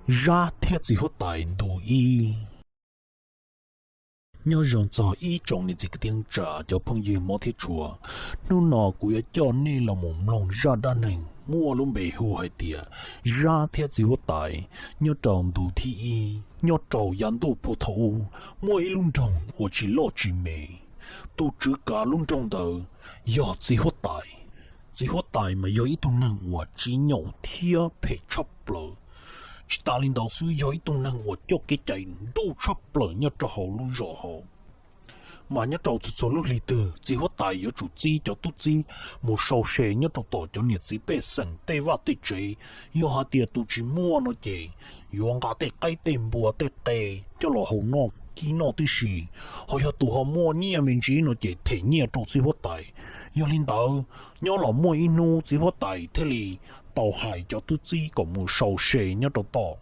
Zab thiab txiv huab tais ntu ib. Nyob zoo txog ib tsoom niam txiv kwv tij neej tsa cov phooj ywg mob thiab tshua. Hnub no kuv yuav coj nej los mus mloog zaj dab neeg muaj lub npe hu hais tias Zab thiab txiv huab tais nyob rau ntu thib ib. Nyob rau yav ntuj puag thaum ub, muaj ib lub nroog uas tsis loj tsis me. Tus tswv kav lub nroog ntawd yog txiv huab tais. Txiv huab tais mas yog ib tug neeg uas tsis nyaum thiab phem tshaj plaws. Tsis tas li ntawd xwb, yog ib tug neeg uas coj kev cai nruj tshaj plaws nyob rau hauv lub zos hauv. Mas nyob rau txhua txhua lub hli twg txiv huab tais yuav tsum txib cov tub txib mus sau se nyob rau tom cov niam txiv pej xeem tej vaj tej tsev. Yog hais tias tus tsis muaj no ces yuav nqa tej qaib tej npua tej qe coj los hau noj kib noj tib si. Ho yog tus ho muaj nyiaj me ntsis no ces them nyiaj rau txiv huab tais. Yog li ntawd, nyob los muaj ib hnub txiv huab tais thiaj li tau hais cov tub txib kom mus sau se nyob rau tom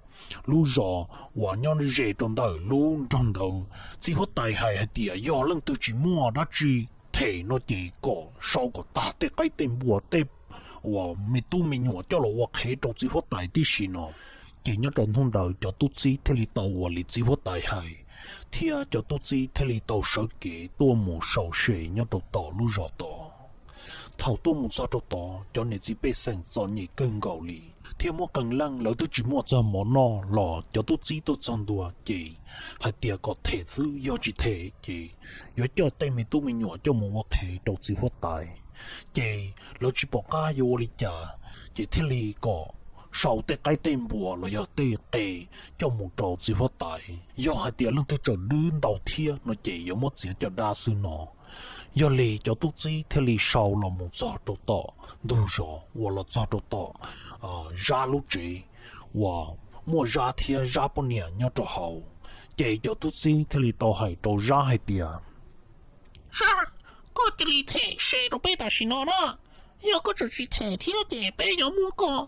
lub zos uas nyob ze rau ntawm lub nroog ntawd. Txiv huab tais hais hais tias yog leej twg tsis muaj dab tsi them no ces kom sau kom tag tej qaib tej npua tej uas me tub me nyuam coj los ua qhev rau txiv huab tais tib si no. Ces nyob rau hnub ntawd cov tub txib thiaj li tau ua li txiv huab tais hais, thiab cov tub txib thiaj li tau sawv kev tuaj mus sau se nyob rau tom lub zos tod. Thaum tuaj mus txog rau tod, cov niam txiv pej xeem txom nyem kawg nkaus li, thiab muaj qee leej lawv twb tsis muaj txog mov noj los cov tub txib tuaj txog ntua ces hais tias kom them xwb, yog tsis them ces yuav coj tej me tub me nyuam coj mus ua qhev rau txiv huab tais. Ces lawv tsis pom qab yuav ua li cas, ces thiaj li kom sau tej qaib tej npua los yog tej qe coj mus rau txiv huab tais. Yog hais tias leej twg tseem dwb ntau thiab no ces yuav muab txiav caj dab xwb no. Yog li cov tub txib thiaj li sau los mus txog rau tom ntug zos uas los txog rau tom Zab lub tsev uas muaj Zab thiab Zab poj niam nyob rau hauv. Ces cov tub txib thiaj li tau hais rau Zab hais tias, Zab, koj cia li them se rau peb tam sim no na. Yog koj tseem tsis them thiab ces peb yuav muab koj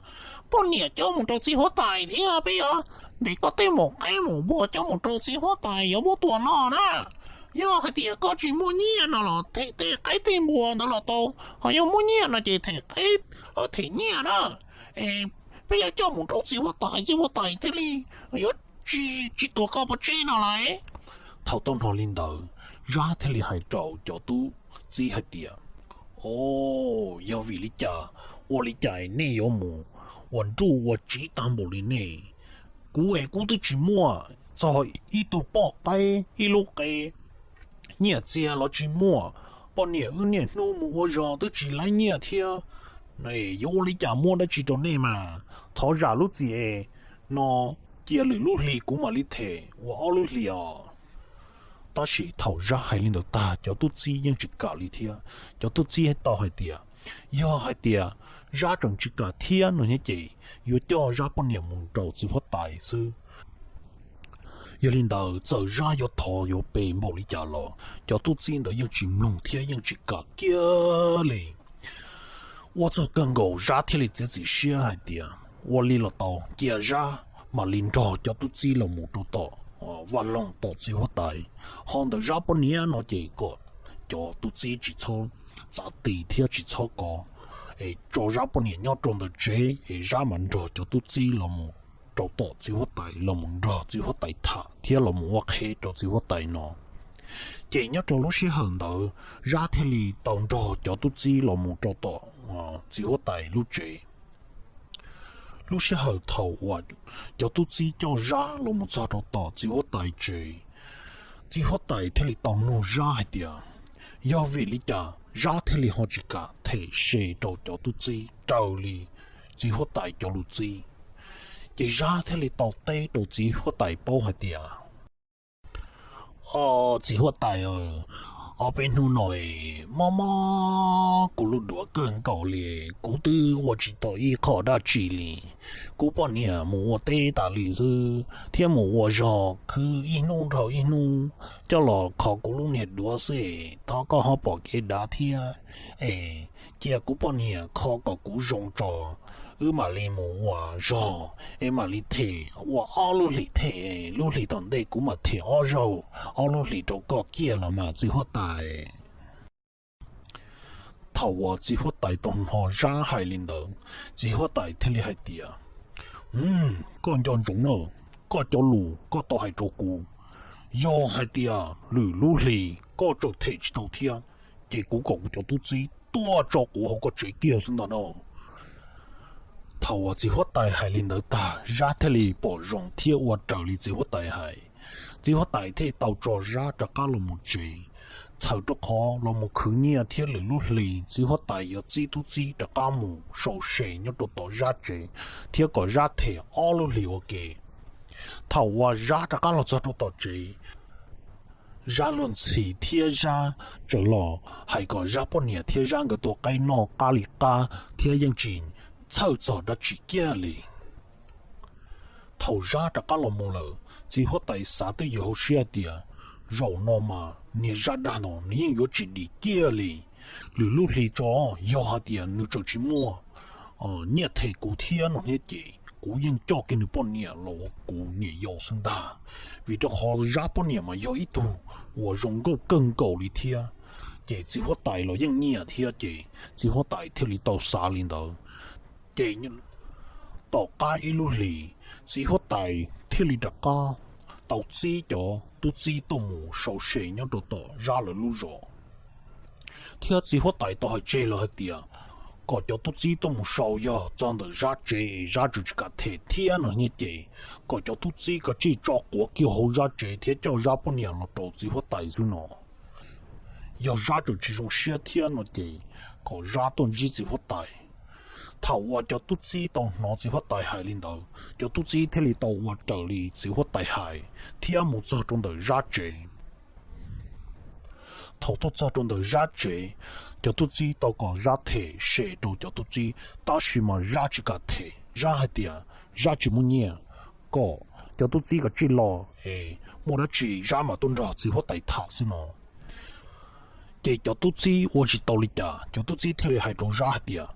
poj niam coj mus rau txiv huab tais thiab peb yuav ntes koj tej maum qaib maum npua coj mus rau txiv huab tais yuav muab tua noj na. Yog hais tias koj tsis muaj nyiaj no los them tej qaib tej npua ntawd los tau, ho yog muaj nyiaj no ces them qaib, them nyiaj na. Peb yuav coj mus rau txiv huab tais, txiv huab tais thiaj li yuav tsis tua koj pov tseg no lauj. Thaum tau hnov li ntawd, Zab thiaj li hais rau cov tub txib hais tias, O, yog vim li cas, ua li cas nej yuav mus ua nruj ua tsiv tag npaum li nej? Kuv es kuv twb tsis muaj txog ib tug poj qaib ib lub qe, nyiaj txiag los tsis muaj, poj niam wb niaj hnub mus ua zog twb tsis laib nyiaj thiab. Yuav ua li cas muab dab tsi rau nej mas? Thov zam lub txim es no cia lwm lub hli kuv mam li them ua ob lub hlis os. Tab sis thaum Zab hais li ntawd tag, cov tub txib yeej tsis kam li thiab. Cov tub txib tau hais tias, yog hais tias Zab tseem tsis kam thiab no ces yuav coj Zab poj niam mus rau txiv huab tais xwb. Yog li ntawd, txawm Zab yuav thov yuav pe npaum li cas los cov tub txib ntawd yeej tsis mloog thiab yeej tsis kam kiag li. Ua txog kawg nkaus, Zab thiaj li txiav txim siab hais tias ua li los tau, cia Zab mam li nrog cov tub txib los mus rau tom vaj loog tom txiv huab tais. Ho ntawm Zab poj niam no ces kom cov tub txib tsis txhob txav ti thiab tsis txhob kov, es tso Zab poj niam nyob rau ntawm tsev es Zab mam nrog cov tub txib los mus rau tom txiv huab tais los mus nrog txiv huab tais tham thiab los mus ua qhev rau txiv huab tais no. Ces nyob rau lub sij hawm ntawd, Zab thiaj li tau nrog cov tub txib los mus rau tom txiv huab tais lub tsev. Lub sij hawm thaum uas cov tub txib coj Zab los mus txog rau tom txiv huab tais tsev, txiv huab tais thiaj li tau nug Zab hais tias, yog vim li cas Zab thiaj li ho tsis kam them se rau cov tub txib raws li txiv huab tais cov lus txib. Ces Zab thiaj li tau teb rau txiv huab tais paub hais tias, O, txiv huab tais, ob peb hnub no mob mob kuv lub duav kawg nkaus li, kuv twb ua tsis tau ib qho dab tsi li. Kuv poj niam mus ua teb tas li xwb thiab mus ua zog khwv ib hnub dhau ib hnub coj los kho kuv lub niag duav xwb. Thov koj ho pom kev dav thiab es cia kuv poj niam kho kom kuv zoo tso, wb mam li mus ua zog es mam li them ua ob lub hlis them, lub hlis tom ntej kuv mam them ob zaug, ob lub hlis rau koj kiag los mas txiv huab tais. Thaum uas txiv huab tais tau hnov Zab hais li ntawd, txiv huab tais thiaj li hais tias, Koj nco ntsoov na, koj cov lus koj tau hais rau kuv, yog hais tias lwm lub hli koj tseem them tsis tau thiab, ces kuv kom kuv cov tub txib tuaj tso quav hauv koj tsev kiag xwb ntag no. Thaum uas txiv huab tais hais li ntawd tag, Zab thiaj li pom zoo thiab ua raws li txiv huab tais hais. Txiv huab tais thiaj tau tso Zab rov qab los mus tsev, txhawm rau qhov los mus khwv nyiaj thiab lwm lub hli txiv huab tais yuav txib tub txib rov qab mus sau se nyob rau tom Zab tsev, thiab kom Zab them ob lub hlis ua ke. Thaum uas Zab rov qab los txog rau tom tsev, Zab luag ntxhi thiab Zab tseem los hais kom Zab poj niam thiab Zab nkawd tua qaib noj qab li qab thiab yeej tsis txhawj txog dab tsi kiag li. Thaum Zab rov qab los mus lawm, txiv huab tais xav twj ywm hauv siab tias, zaum no mas niag Zab dag no nws yeej yuav tsis dim kiag li. Lwm lub hli tso, yog hais tias nws tseem tsis muaj nyiaj them kuv thiab no thiab ces kuv yeej coj kiag nws poj niam los ua kuv niam yau xwb ntag. Vim rau qhov Zab poj niam mas yog ib tug uas zoo nkauj kawg nkaus li thiab, ces txiv huab tais los yeej nyiam thiab ces txiv huab tais thiaj li tau xav li ntawd. Ces tom qab ib lub hlis, txiv huab tais thiaj li rov qab tau txib cov tub txib tuaj mus sau se nyob rau tom Zab lawv lub zos. Thiab txiv huab tais tau hais tseg lawm hais tias kom cov tub txib tuaj mus sau yog txog ntawm Zab tsev, Zab tseem tsis kam them thiab no thiab ces kom cov tub txib kav tsij tso quav kiag hauv Zab tsev thiab coj Zab poj niam los rau txiv huab tais xwb no. Yog Zab tseem tsis zoo siab thiab no ces kom Zab tuaj ntsib txiv huab tais. Thaum uas cov tub txib tau hnov txiv huab tais hais li ntawd, cov tub txib thiaj li tau ua raws li txiv huab tais hais thiab mus txog rau ntawm Zab tsev. Thaum tuaj txog rau ntawm Zab tsev, cov tub txib tau kom Zab them se rau cov tub txib, tab sis mas Zab tsis kam them. Zab hais tias Zab tsis muaj nyiaj, kom cov tub txib kav tsij los es muaj dab tsi Zab mam tuaj nrog txiv huab tais tham xwb no. Ces cov tub txib ua tsis tau li cas, cov tub txib thiaj li hais rau Zab hais tias,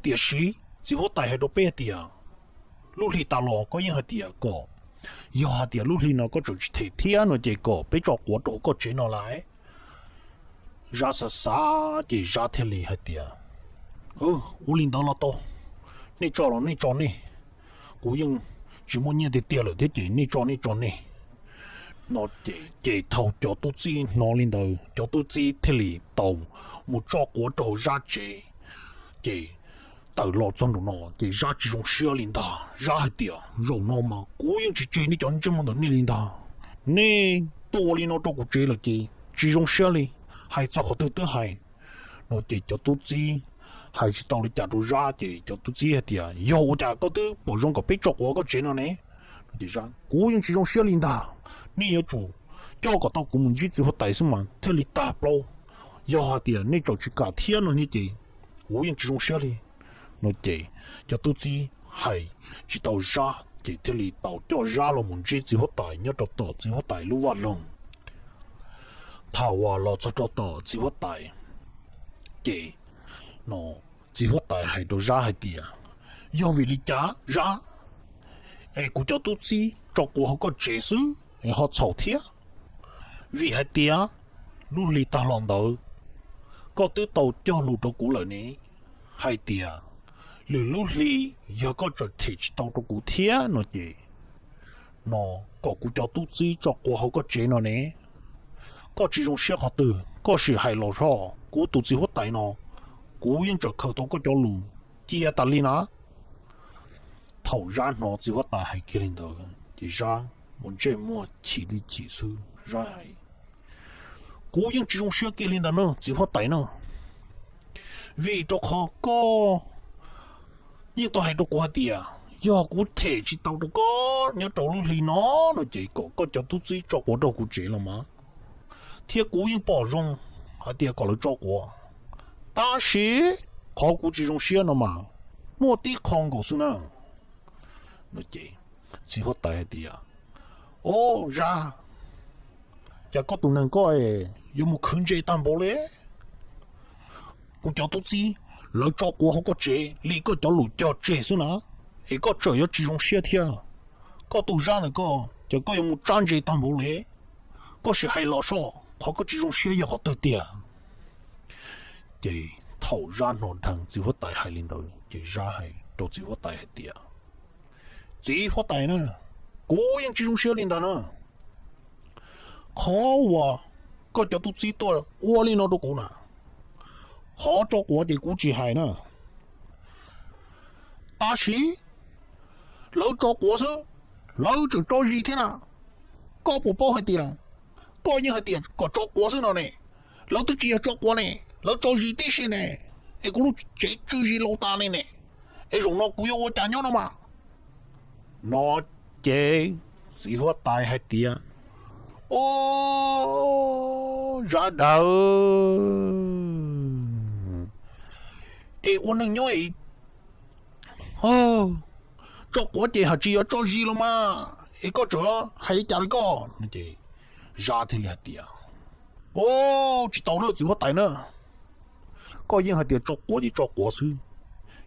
tiam sis txiv huab tais hais rau peb hais tias lub hli tas los koj yeej hais tias kom, yog hais tias lub hli no koj tseem tsis them thiab no ces kom peb tso quav rau hauv koj tsev no lawm. Zab xav xav ces Zab thiaj li hais tias, ua li ntawd los tau, nej tso los nej tso nej, kuv yeej tsis muaj nyiaj tiag tiag lawm thiab ces nej tso nej tso nej. No ces thaum cov tub txib hnov li ntawd, cov tub txib thiaj li tau mus tso quav rau hauv Zab tsev. Ces tawm los txog nraum no ces Zab tsis zoo siab li ntag. Zab hais tias, zaum no mas kuv yeej tsis tseg nej cov ntsej muag ntawm nej li ntag. Nej tua li no rau kuv tsev lawm ces tsis zoo siab li, hais txog qhov twg twb hais. No ces cov tub txib hais tsis tau li cas rau Zab ces cov tub txib hais tias, yog ua cas koj twb pom zoo kom peb tso quav koj tsev no ne? Kuv yeej tsis zoo siab li ntag. Nej yuav tsum coj kom tau kuv mus ntsib txiv huab tais xwb mas thiaj li tag plaub. Yog hais tias nej tseem tsis kam thiab no ces kuv yeej tsis zoo siab li. No ces cov tub txib hais tsis tau Zab ces thiaj li tau coj Zab los mus ntsib txiv huab tais nyob rau tom txiv huab tais lub vaj loog. Thaum uas los txog rau tom txiv huab tais, ces no txiv huab tais hais rau Zab hais tias, yog vim li cas Zab es kuv cov tub txib tso quav hauv koj tsev xwb es ho txhaum thiab? Vim hais tias lub hli tag los ntawd koj twb tau cog lus rau kuv lawm ne, hais tias lwm lub hli yog koj tseem them tsis tau rau kuv thiab no ces, no kom kuv cov tub txib tso quav hauv koj tsev no ne. Koj tsis zoo siab qhov twg koj sim hais los soj, kuv tus txiv huab tais no, kuv yeej tseem khaws tau koj cov lus cia tas li na. Thaum Zab hnov txiv huab tais hais kiag li ntawd ces Zab ua ntsej muag chim li chim xwb, Zab hais, kuv yeej tsis zoo siab kiag li ntawd na txiv huab tais na, vim rau qhov koj yeej tau hais rau kuv hais tias yog kuv them tsis tau rau koj nyob rau lub hli no, no ces kom koj cov tub txib tso quav rau kuv tsev los mas, thiab kuv yeej pom zoo hais tias kom lawv tso quav, tab sis qhov kuv tsis zoo siab no mas muaj tib qho nkaus xwb na. No ces txiv huab tais hais tias, o, Zab, cas koj tus neeg koj yuav mus khwv ntse tag npaum li? Kuv cov tub txib lawv tso quav hauv koj tsev li koj cov lus cog tseg xwb na, es koj tseem yuav tsis zoo siab thiab. Koj tus Zab ntawm koj ces koj yuav mus tsab ntse tag npaum li. Koj sim hais los soj, qhov koj tsis zoo siab yog qhov twg tiag? Ces thaum Zab hnov dheev txiv huab tais hais li ntawd ces Zab hais rau txiv huab tais hais tias, Txiv huab tais na, kuv yeej tsis zoo siab li ntag na. Qhov uas koj cov tub txib tuaj ua li no rau kuv na, qhov tso quav ces kuv tsis hais na. Tab sis lawv tso quav xwb, lawv tseem tso zis thiab na. Koj puas paub hais tias koj yeej hais tias kom tso quav xwb no ne? Lawv twb tsis yog tso quav ne, lawv tso zis tib si ne, es kuv lub tsev tsw zis laus tas li ne, es zaum no kuv yuav ua cas nyob no mas? No ces txiv huab tais hais tias, Au, Zab dawb, es ua neej nyob es tso quav ces haj tsis yog tso zis los mas, es koj tseem hais li cas li koj? Zab thiaj li hais tias, Au, tsis tau na txiv huab tais na, koj yeej hais tias tso quav ces tso quav xwb,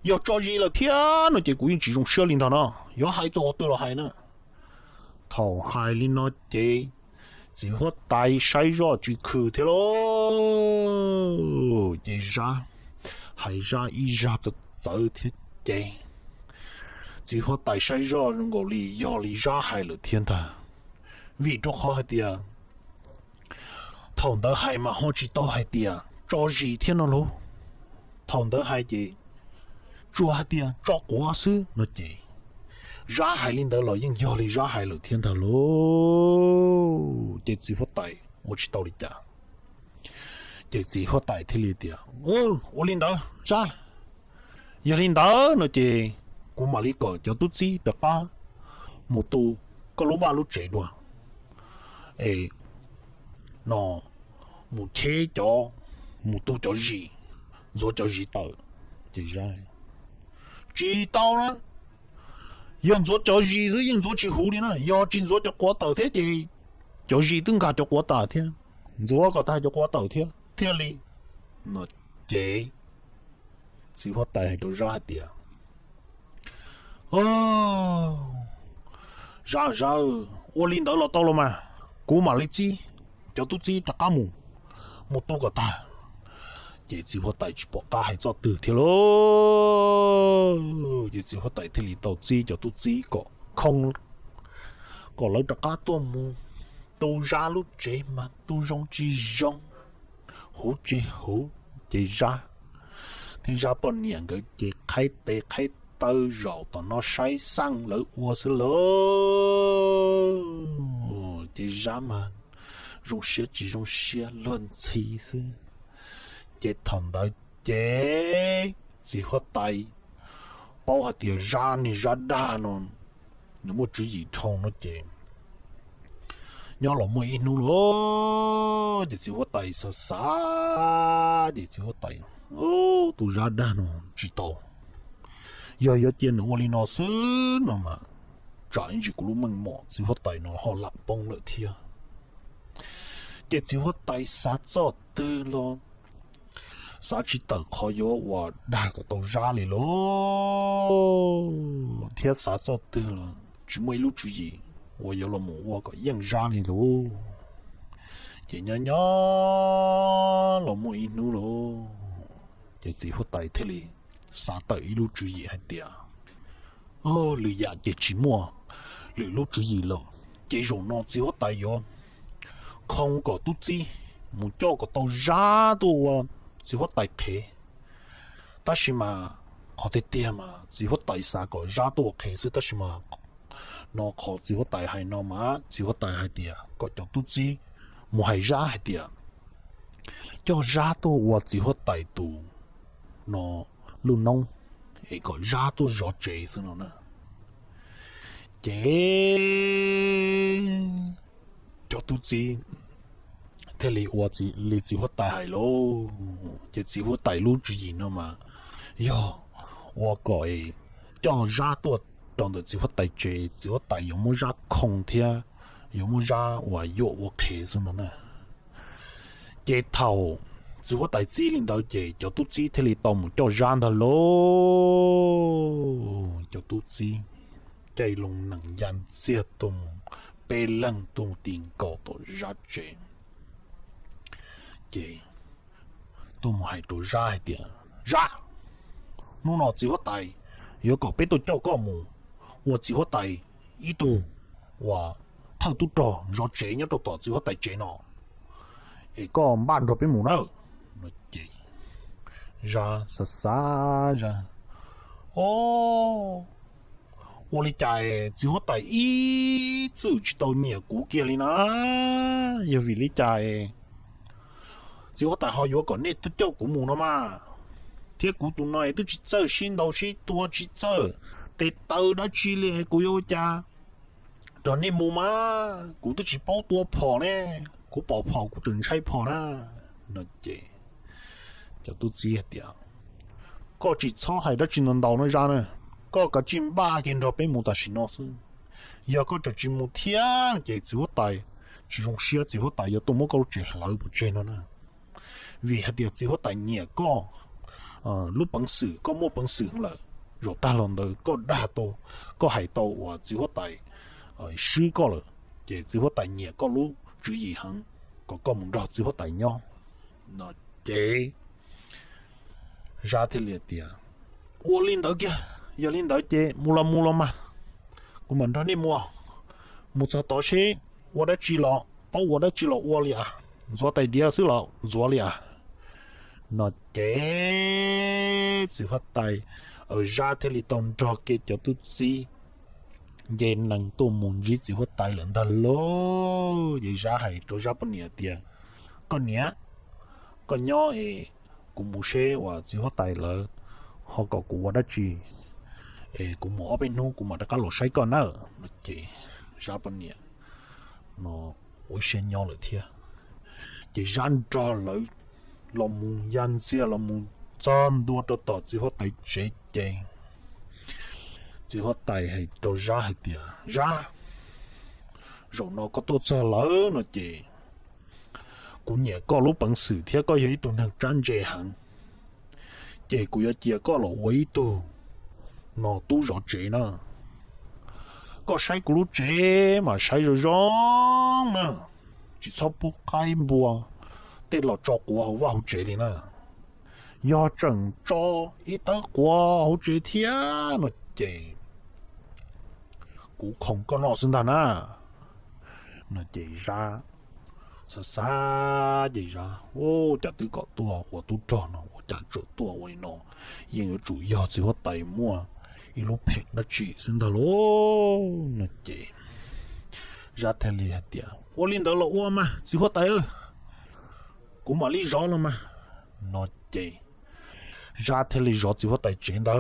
yog tso zis lawm thiab no ces kuv yeej tsis zoo siab li ntag no, yuav hais txog qhov twg los hais na. Thaum hais li no ces txiv huab tais saib zoj tsis khw thiab lauj, ces Zab hais Zab ib zaj txawv txawv thiab ces txiv huab tais saib zoj zoo nkaus li yog li Zab hais lawm thiab ntag. Vim rau qhov hais tias thaum ntawd hais mas ho tsis tau hais tias tso zis thiab no lauj. Thaum ntawd hais ces tsuas hais tias tso quav xwb no ces Zab hais li ntawd los yeej yog li Zab hais lawm thiab ntag lauj. Ces txiv huab tais ua tsis tau li cas, ces txiv huab tais thiaj li tias, Ua li ntawd Zab, yog li ntawd no ces kuv mam li kom cov tub txib rov qab mus tu koj lub vaj lub tsev dua, es no mus cheb cov, mus tu cov zis, ntxuav cov zis tawm. Ces Zab, Tsis tau na, yog ntxuav cov zis xwb yeej ntxuav tsis huv li na, yog tsis ntxuav cov quav tawm thiab ces cov zis twb nkag cov quav tas thiab, ntxuav kom tag cov quav tawm thiab thiaj li. No ces txiv huab tais hais rau Zab hais tias, Zab, Zab, ua li ntawd los tau los mas, kuv mam li txib cov tub txib rov qab mus, mus tu kom tag. Ces txiv huab tais tsis pom qab hais txoj twg thiab lauj, ces txiv huab tais thiaj li tau txib cov tub txib kom khoo, kom lawv rov qab tuaj mus tu Zab lub tsev mas tu zoo tsis zoo, huv tsis huv. Ces Zab thiab Zab poj niam nkawd ces qhaib tes qhaib taw zaum tom no saib xeej lawv ua xwb lauj. Ces Zab mas zoo siab tsis zoo siab luag ntxhi xwb. Ces thaum ntawd ces txiv huab tais paub hais tias Zab niag Zab dag no nws muaj tswv yim dhau no ces nyob los muaj ib hnub lawm ces txiv huab tais xav xav ces txiv huab tais, Tus Zab dag no tsis tau, yog yuav cia nws ua li no xwb no mas tsam ib ntsis kuv lub meej mom txiv huab tais no ho lam poob lawm thiab. Ces txiv huab tais xav txoj twg los xav tsis tawm qhov yuav ua dag kom tau Zab li lauj, thiab xav txoj twg los tsis muaj ib lub tswv yim uas yuav los mus ua kom yeej Zab li lauj. Ces nyob nyob los muaj ib hnub lauj, ces txiv huab tais thiaj li xav tawm ib lub tswv yim hais tias, Lwm yam ces tsis muaj lwm lub tswv yim lawm, ces zaum no txiv huab tais yuav khoo kom tub txib mus coj kom tau Zab tuaj ua txiv huab tais qhev. Tab sis mas qhov tiag tiag mas txiv huab tais xav kom Zab tuaj ua qhev xwb, tab sis mas no qhov txiv huab tais hais no mas txiv huab tais hais tias kom cov tub txib mus hais Zab hais tias coj Zab tuaj ua txiv huab tais tus no lub noob es kom Zab tuaj zov tsev xwb no na. Ces cov tub txib thiaj li ua li txiv huab tais hais lauj. Ces txiv huab tais lub tswv yim no mas yog ua kom coj Zab tuaj rau ntawm txiv huab tais tsev, txiv huab tais yuav muab Zab khoo thiab yuav muab Zab uas yuam ua qhev xwb no na. Ces thaum txiv huab tais txib li ntawd ces cov tub txib thiaj li tau mus coj Zab ntag lauj. Cov tub txib caij loo nees ya ntxiag tuaj mus, peb leeg tuaj mus ti nkaus tom Zab tsev. Ces tuaj mus hais rau Zab hais tias, Zab, hnub no txiv huab tais yuav kom peb tuaj coj koj mus ua txiv huab tais ib tug uas thawj tub rog zov tsev nyob rau tom txiv huab tais tsev no, es koj npaj nrog peb mus nawb. Ces Zab xav xav, Zab, o, ua li cas txiv huab tais ib txwm tsis tau nyiam kuv kiag li na? Yog vim li cas txiv huab tais ho yuav kom nej coj kuv mus no mas? Thiab kuv tus no twb tsis txawj sib ntaus sib tua, tsis txawj tes taw dab tsi li, kuv yuav ua cas nrog nej mus mas? Kuv twb tsis paub tua phom ne, kuv pom phom kuv tseem ntshai phom na. No ces cov tub txib hais tias, koj tsis txhob hais dab tsi ntau ntau no Zab na, koj kav tsij npaj kiag nrog peb mus tam sim no xwb. Yog koj tseem tsis mus thiab ces txiv huab tais tsis zoo siab, txiv huab tais yuav tuaj muab koj lub tsev hlawv pov tseg no na. Vim hais tias txiv huab tais nyiam koj lub peev xwm, koj muaj peev xwm lawm, zaum tag los ntawd koj dag tau, koj hais tau uas txiv huab tais swb koj lawm, ces txiv huab tais nyiam koj lub tswv yim heev, kom koj mus nrog txiv huab tais nyob. No ces Zab thiaj li tias, ua li ntawd kiag, yog li ntawd ces mus los mus los mas, kuv mam nrog nej mus. Mus txog tod seb ua dab tsi los paub, ua dab tsi los ua li as, ntxuav tais diav xwb los ntxuav li as. No ces txiv huab tais, Zab thiaj li tau nrog kiag cov tub txib nce nees tuaj mus ntsib txiv huab tais lawm ntag lauj. Ces Zab hais rau Zab poj niam tias, koj niam, koj nyob es kuv mus seb uas txiv huab tais lawv ho kom kuv ua dab tsi, es kuv mus ob peb hnub kuv mam rov qab los saib koj nawb. No ces Zab poj niam no ua ib siab nyob lawm thiab. Ces Zab nrog lawv los mus ya ntxiag los mus txog ntua rau tom txiv huab tais tsev ces txiv huab tais hais rau Zab hais tias, Zab, zaum no koj tuaj txog lawm no ces kuv nyiam koj lub peev xwm thiab koj yog ib tug neeg tsab ntse heev, ces kuv yuav cia koj los ua ib tug no tub zov tsev na. Koj saib kuv lub tsev mas saib zoo zoo na, tsis txhob pub qaib npua tej los tso quav hauv vaj hauv tsev li na. Yog tseem tso ib tawb quav hauv tsev thiab no ces kuv khoom koj noj xwb ntag na. No ces Zab xav xav ces Zab, ua cas twb kom tuaj ua tub rog no ua cas tseem tuaj ua li no, yeej yuav tsum yog txiv huab tais muaj ib lub phem dab tsi xwb ntag lauj. No ces Zab thiaj li hais tias, ua li ntawd los ua mas txiv huab tais, kuv mam li zov los mas. No ces Zab thiaj li zov txiv huab tais tsev ntag.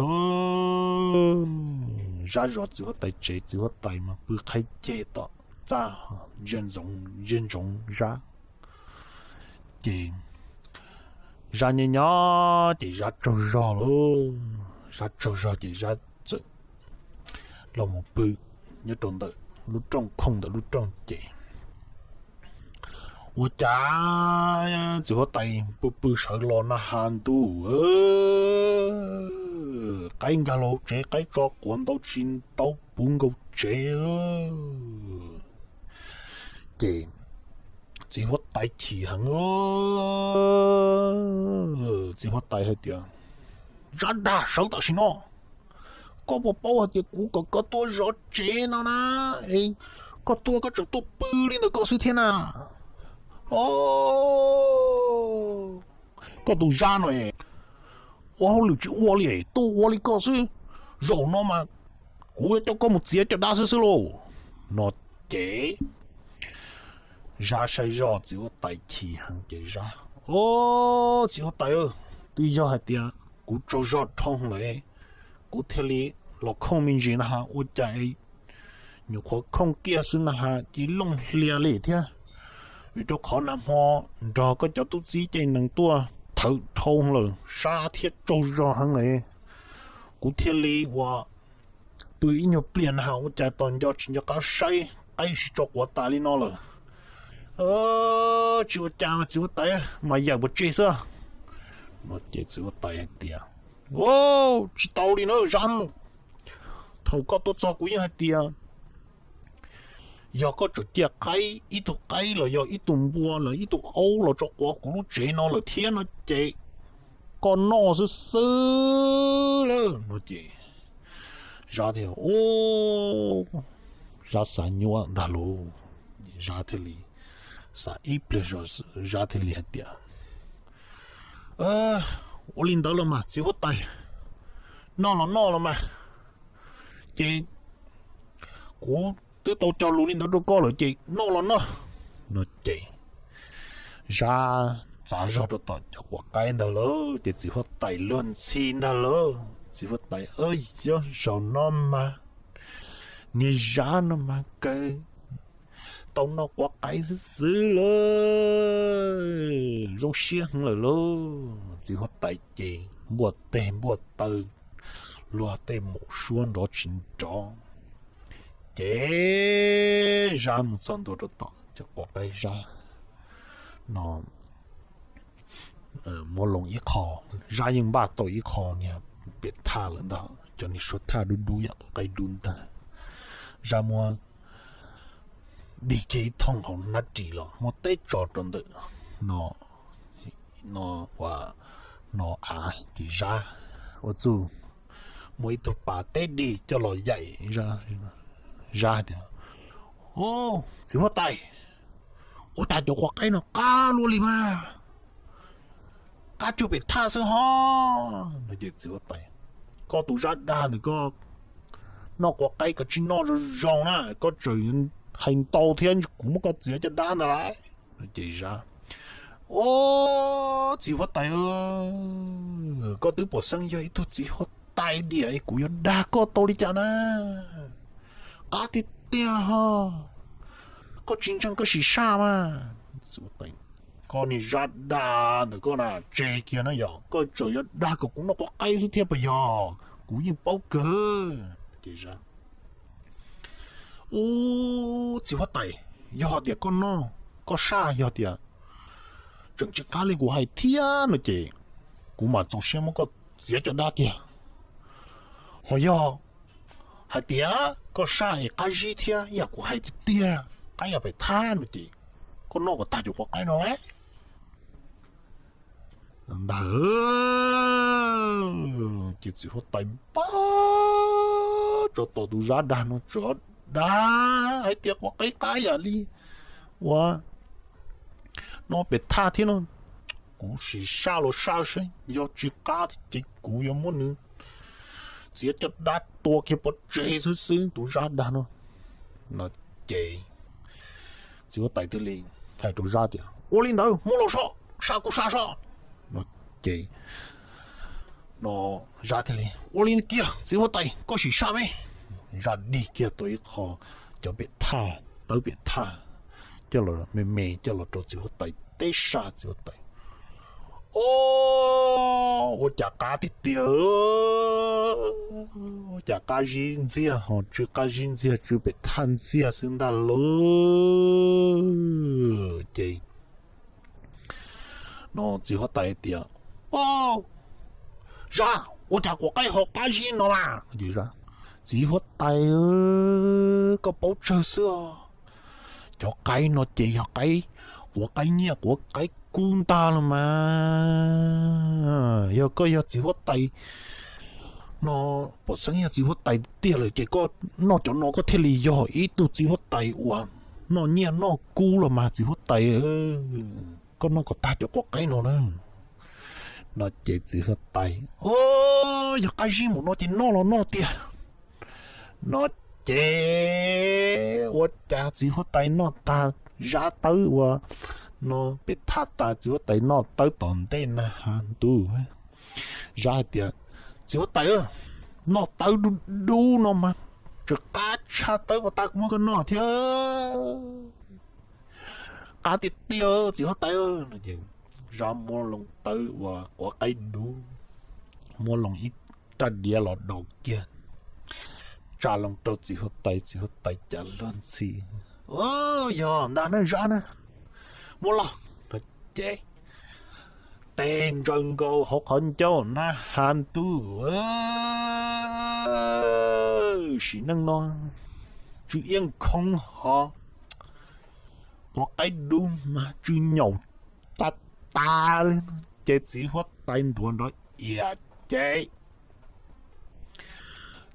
Zab zov txiv huab tais tsev, txiv huab tais mas pw qhaib ceg tom txaj, ntsia ntsoov Zab. Ces Zab nyob nyob ces Zab tsaug zog lauj, Zab tsaug zog ces Zab txawm los mus pw nyob rau ntawm lub rooj, khooj ntawm lub rooj ces ua cas txiv huab tais pw pw sawv los na has ntuj, qaib nkag los hauv tsev, qaib tso quav ntau tsis ntau puv nkaus tsev. Ces txiv huab tais chim heev, txiv huab tais hais tias, Zab dag, sawv tam sim no, koj puas paub hais tias kuv kom koj tuaj zov tsev no na, koj tuaj koj tseem tuaj pw li ntawd koj xwb thiab na. O, koj tus Zab no es ua hauj lwm tsis ua li, tuaj ua li koj xwb. Zaum no mas kuv yuav coj koj mus txiav caj dab xwb xwb lauj. No ces Zab saib zoj txiv huab tais chim heev ces Zab, o, txiv huab tais, twb yog hais tias kuv tsaug zog dhau lawm, kuv thiaj li los khooj me ntsis na has, ua cas nyuam qhuav khooj kiag xwb na has ces looj hlias li thiab. Vim rau qhov nag hmo nrog koj cov tub txib caij nees tuaj thawm dhau lawm, sab thiab tsaug zog heev lawm, kuv thiaj li ua pw ib nyuag pliag na has ua cas tos nco tsis nco qab saib qaib sib tso quav tas li no lawm. Tsis ua cas mas txiv huab tais, mas yawm puas tseg xwb. No ces txiv huab tais hais tias, tsis tau li na Zab na, thaum koj tuaj txog kuv yeej hais tias yog koj tseem cia qaib, ib tug qaib los yog ib tug npua los ib tug aub los tso quav kuv lub tsev no lawm thiab no ces koj noj xwb xwb lawm. No ces Zab thiaj, Zab xav nyuaj ntag lauj. Zab thiaj li xav ib pliag zog, Zab thiaj li hais tias, Ua li ntawd los mas txiv huab tais, noj los noj los mas, ces kuv twb tau cog lus li ntawd rau koj lawm ces noj los noj. No ces Zab txav zog rau tom cov quav qaib ntag lauj, ces txiv huab tais luag ntxhi ntag lauj. Txiv huab tais, Yog zaum no mas niag Zab no mas kawg tau noj quav qaib xwb xwb lauj, zoo siab heev lawm lauj. Txiv huab tais ces npuaj teg npuaj taw, luag tej mus suab nrov tsis nrov. Ces Zab mus txog ntua rau tom cov quav qaib, Zab no muab loo ib qho, Zab yeej npaj tau ib qho niag pem thaj lawm ntag, cov niag suab thaj dub dub yam quav qaib dub ntag. Zab muab dig kiag ib thooj hauv hnab ris los muab teb tso rau ntawm no, no ua, no av ces Zab ua txuj muaj ib tug pas teb dig coj los yaim Zab tias, Txiv huab tais, ua cas cov quav qaib no qab luaj li mas, qab cuag pem thaj xwb ho. No ces txiv huab tais, Koj tus Zab dag ntawm koj noj quav qaib koj tsis noj zoo zoo na, koj tseem hais ntau thiab, kuv muab koj txiav caj dab ntag lauj. No ces Zab, Au, txiv huab tais, koj twb pom xeeb yog ib tug txiv huab tais diam, kuv yuav dag koj tau li cas na? Qab tiag tiag ho, koj tsis ntseeg koj sim saj mas. Koj niag Zab dag ntawm koj na, tseg kiag na, yog koj tseem yuav dag kom kuv noj quav qaib xwb thiab puas yog? Kuv yeej paub kawg. Ces Zab, Au, txiv huab tais, yog tias koj noj, koj saj yog tias tseem tsis qab li kuv hais thiab no ces kuv mam txaus siab muab koj txiav caj dab kiag. Ho yog hais tias koj saj es qab zib thiab yam kuv hais tiag tiag, qab yog pem thaj no ces koj noj kom tag cov quav qaib no lauj. Ntag, ces txiv huab tais npaj tso tom tus Zab dag no, Tsuav dag hais tias quav qaib qab yam li ua no pem thaj thiab no, kuv sim saj los saj seb, yog tsis qab ces kuv yuav muab nws txiav caj dab tua kiag pov tseg xwb xwb tus Zab dag no. No ces txiv huab tais thiaj li hais rau Zab tias, Ua li ntawd muab los so, saj kuj saj so. No ces no Zab thiaj li, Ua li kiag txiv huab tais, koj sim saj me. Zab dig kiag tau ib qho cov pem thaj, tawb pem thaj coj los me me coj los rau txiv huab tais teb saj. Txiv huab tais, Au, ua cas qab tiag tiag, ua cas qab zib ntxiag ho tsw qab zib ntxiag tsw pem thaj ntxiag xwb ntag lauj. Ces no txiv huab tais tias, Au, Zab, ua cas quav qaib ho qab zib no mas? Txiv huab tais, koj paub tsawg xwb os. Cov qaib no ces yog qaib, quav qaib nyiaj quav qaib kub ntag los mas. Yog koj yog txiv huab tais no, pom xeeb yog txiv huab tais tiag lawm ces koj noj cov no koj thiaj li yog ib tug txiv huab tais uas noj nyiaj noj kub los mas txiv huab tais, koj noj kom tag cov quav qaib no na. No ces txiv huab tais, Au, yog qab zib mus no ces noj los noj tiag. No ces ua cas txiv huab tais noj tag Zab tawb uas no pem thaj tas, txiv huab tais noj tawb tom ntej na has ntuj, Zab hais tias, Txiv huab tais, noj tawb dub dub no mas tseem qab tshaj tawb uas tas kuv muab koj noj thiab. Qab tiag tiag txiv huab tais. Zab muab loo tawb uas quav qaib dub, muab loo ib raj diav los daus kiag, tsa loo rau txiv huab tais, txiv huab tais cas luag ntxhi, Yog ntag na Zab na, muab los. No ces teg ntsaws nkaus hauv qhov ncauj na has ntuj, sim neej no tsw iab nkhoob ho quav qaib dub mas tsw nyaum tas tas li. Ces txiv huab tais ntuav nrov iam ces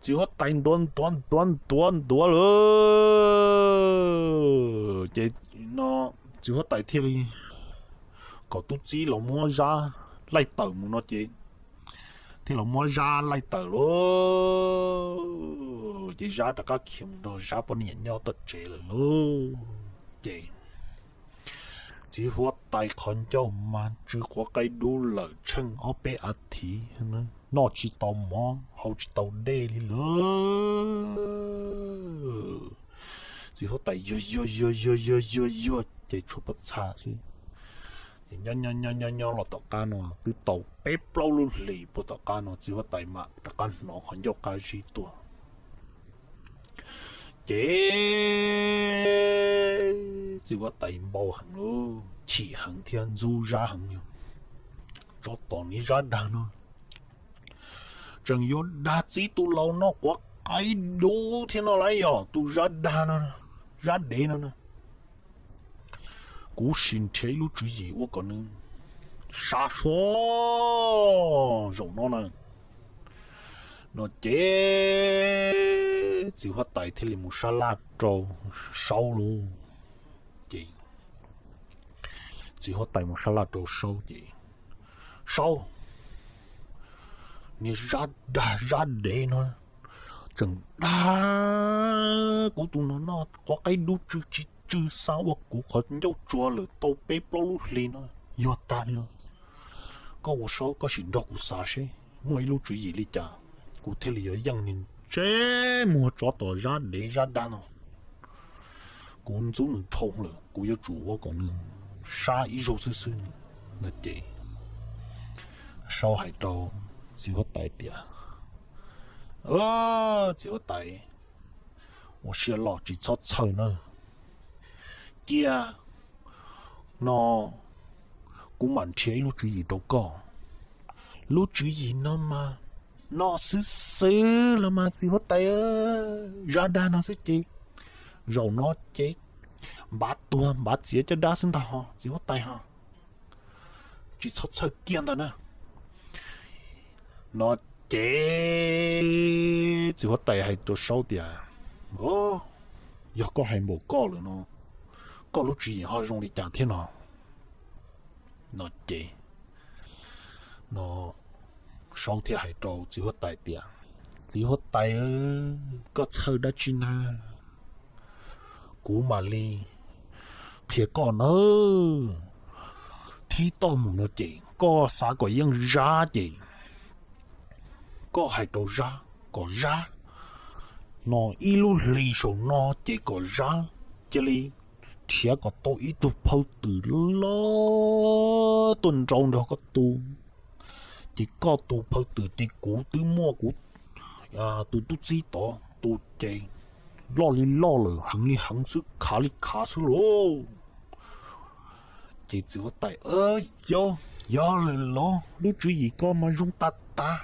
Txiv huab tais ntuav ntuav ntuav ntuav ntuav lawm ces no txiv huab tais thiaj li kom tub txib los muab Zab laij tawm mus no ces thiaj los muab Zab laij tawm lauj. Ces Zab rov qab khiav mus nrog Zab poj niam nyob tom tsev lawm lauj. Ces txiv huab tais qhov ncauj mas tsw quav qaib dub lawm tsheej ob peb a thiv, noj tsis tau mov haus tsis tau dej li lawm. Txiv huab tais yuag yuag yuag yuag yuag yuag yuag ces tshuav pob txha xwb. Ces nyob nyob nyob nyob nyob los tom qab no twb tau peb plaub lub hlis puag tom qab no txiv huab tais mam rov qab hnov qhov ncauj qab zib tuaj. Ces txiv huab tais npau heev lauj, chim heev thiab ntxub Zab heev yog, tsov tom niag Zab dag no tseem yuav dag txib tus laus noj quav qaib dub thiab no lawm yog tus Zab dag no, Zab dev no na. Kuv sim nrhiav ib lub tswv yim ua kom nws sab sua zaum no na. No ces txiv huab tais thiaj li mus sab laj rau Saub lauj. Ces txiv huab tais mus sab laj rau Saub ces, Saub, niag Zab dag Zab dev no tseem dag kuv tus no noj quav qaib dub tsw tsis tsw xa ua kuv qhov ncauj tsuag lawm tau peb plaub lub hlis no yuag tag li no. Koj ua Saub koj sim nrog kuv xav seb muaj ib lub tswv yim li cas kuv thiaj li yuav yeej niag ntsej muag tsov tom Zab dev Zab dag no. Kuv ntxub nws dhau lawm kuv yuav tsum ua kom nws sab ib zaug xwb xwb no. Ces Saub hais rau txiv huab tais tias, Txiv huab tais, ua siab loj tsis txhob txhawj na. Cia no kuv mam nrhiav ib lub tswv yim rau koj. Lub tswv yim no mas no xwb xwb los mas txiv huab tais, Zab dag no xwb ces zaum no ces npav tuag npav txiav caj dab xwb ntag ho txiv huab tais ho. Tsis txhob txhawj kiag ntag na. No ces txiv huab tais hais rau Saub tias, Yog koj hais npaum koj lawm no, koj lub tswv yim ho zoo li cas thiab no? No ces no Saub thiaj hais rau txiv huab tais tias, Txiv huab tais, koj txhawj dab tsi na? Kuv mam li qhia koj nawb. Thib toj mus no ces koj xav kom yeej Zab ces koj hais rau Zab kom Zab no ib lub hlis saum no ces kom Zab cia li nrhiav kom tau ib tug phawj twm loj tuaj nrau nrog koj tu. Ces koj tus phawj twm ces kuv twb muaj kuv tus tub txib tod tu ces loj li loj lawm heev li heev xwb khav li khav xwb lauj. Ces txiv huab tais, Yog, yog lawm los lub tswv yim ko mas zoo tas tas.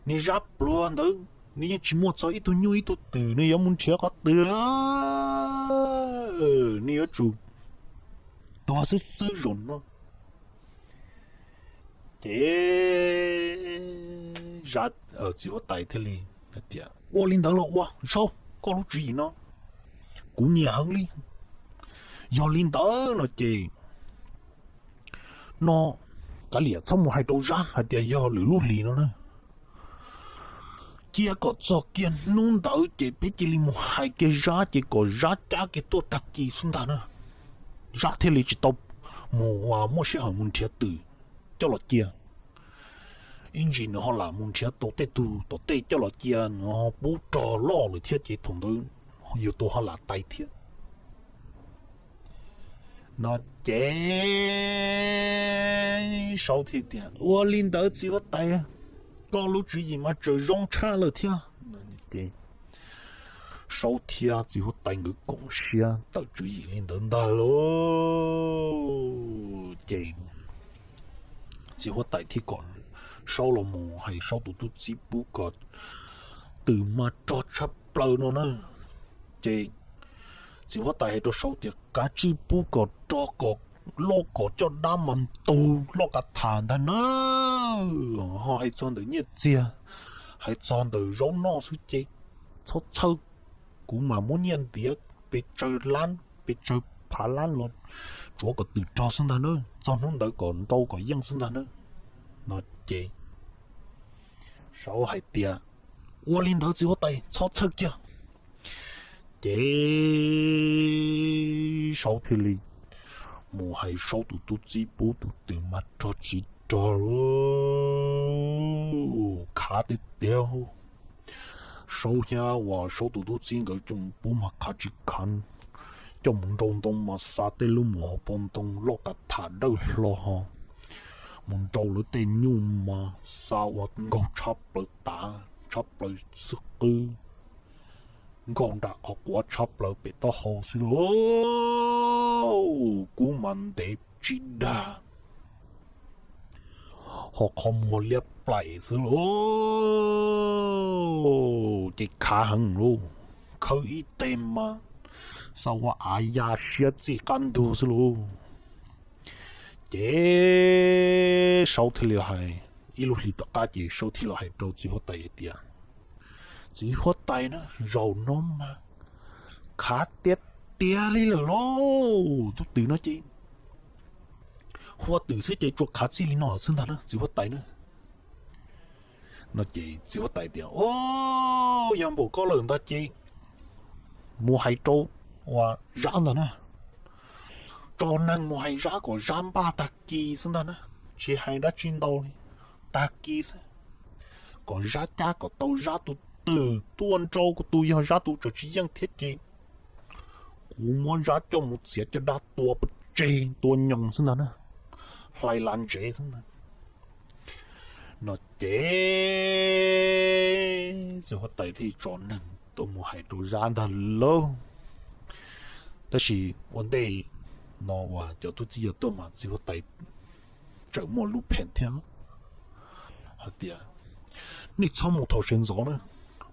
Niag Zab pluag ntawd nws yeej tsis muaj txog ib tug nyuj ib tug twm, nws yuav mus nrhiav qhov twg? Nws yuav tsum tuag xwb xwb zaum no. Ces Zab, txiv huab tais thiaj li tias, Ua li ntawd los ua, Saub, koj lub tswv yim no kuv nyiam heev li. Yog li ntawd no ces no kav liam txhob mus hais rau Zab hais tias yog lwm lub hlis no na. Cia kom txog kiag hnub ntawd ces peb cia li mus hais kiag Zab ces kom Zab cab kiag tuaj tag kis xwb ntag na. Zab thiaj li tsis tau mus muaj sij hawm mus nrhiav twm coj los cia. Ib ntsis nws ho lam mus nrhiav tau tej tug tom tej coj los cia, nws ho pub rog loj lawm thiab ces thaum ntawd yus tus ho lam tais thiab. No ces Saub thiaj tias, Ua li ntawd txiv huab tais, koj lub tswv yim mas tseem zoo tshaj lawm thiab. Ces Saub thiab txiv huab tais nkawd koom siab tawm tswv yim li ntawd ntag lauj. Ces txiv huab tais thiaj kom Saub los mus hais Saub tus tub txib pub kom twm mas rog tshaj plaws no na. Ces txiv huab tais hais rau Saub tias, Kav tsij pub kom rog kom loj kom coj dab mas ntug loj kav tham ntag na. Ho hais txog ntawm nyiaj txiag Hais txog ntawm zaub noj xwb ces txhob txhawj, kuv mam muab nyiaj ntiav pes tsawg lab pes tsawg phav lab los tsuav kom twm rog xwb ntag na, txog hnub ntawd kom nrau kom yeej xwb ntag na. No ces Saub hais tias, ua li ntawd txiv huab tais txhob txhawj kiag. Ces Saub thiaj li mus hais Saub tus tub txib pub tus twm mas rog tsis rog, khav tiag tiag. Saub thiab uas Saub tus tub txib nkawd coj mus pub mas khav tsis khav, coj mus nrau ntoo mas xa tej lub mus hauv paus ntoo loj kav tham dawb hlo ho, mus nrau lawv tej nyuj mas xa ua nkaug tshab plaws tav tshab plaws xwb qwb, nkaug nram qhov quav tshab plaws pem taub hau xwb lauj. Kub mas ntev tsib dag, ho qhov muag liab plaim xwb lauj. Ces khav heev lauj, khawb ib teg mas xa ua av ya siab txij qab ntug xwb lauj. Ces Saub thiaj li hais, ib lub hlis tom qab ces Saub thiaj los hais rau txiv huab tais hais tias, txiv huab tais na, zaum no mas khav tiag tiag li lawm lauj. Tub twm no ces hua twm xwb ces tsuas khav txij li no xwb ntag na txiv huab tais na. No ces txiv huab tais tias, o, yog npaum ko lawm ntag ces mus hais rau uas Zab ntag na. Tso neeg mus hais Zab kom Zab npaj tag kis xwb ntag na, tsis hais dab tsi ntau li, tag kis xwb, kom Zab cab kom tau Zab tus twm tuaj nrau, kuv tus yog Zab tus tseem tsis yeej thiab ces kuv muab Zab coj mus txiav caj dab tua pov tseg tua nyoos xwb ntag na, hlais las ntsev xwb ntag. No ces txiv huab tais thiaj tso neeg tuaj mus hais rau Zab ntag lauj. Tab sis ua ntej no uas cov tub txib yuav tuaj mas txiv huab tais tseem muaj lub pheem thiab hais tias, nej txhob mus thaum sawv ntxov na,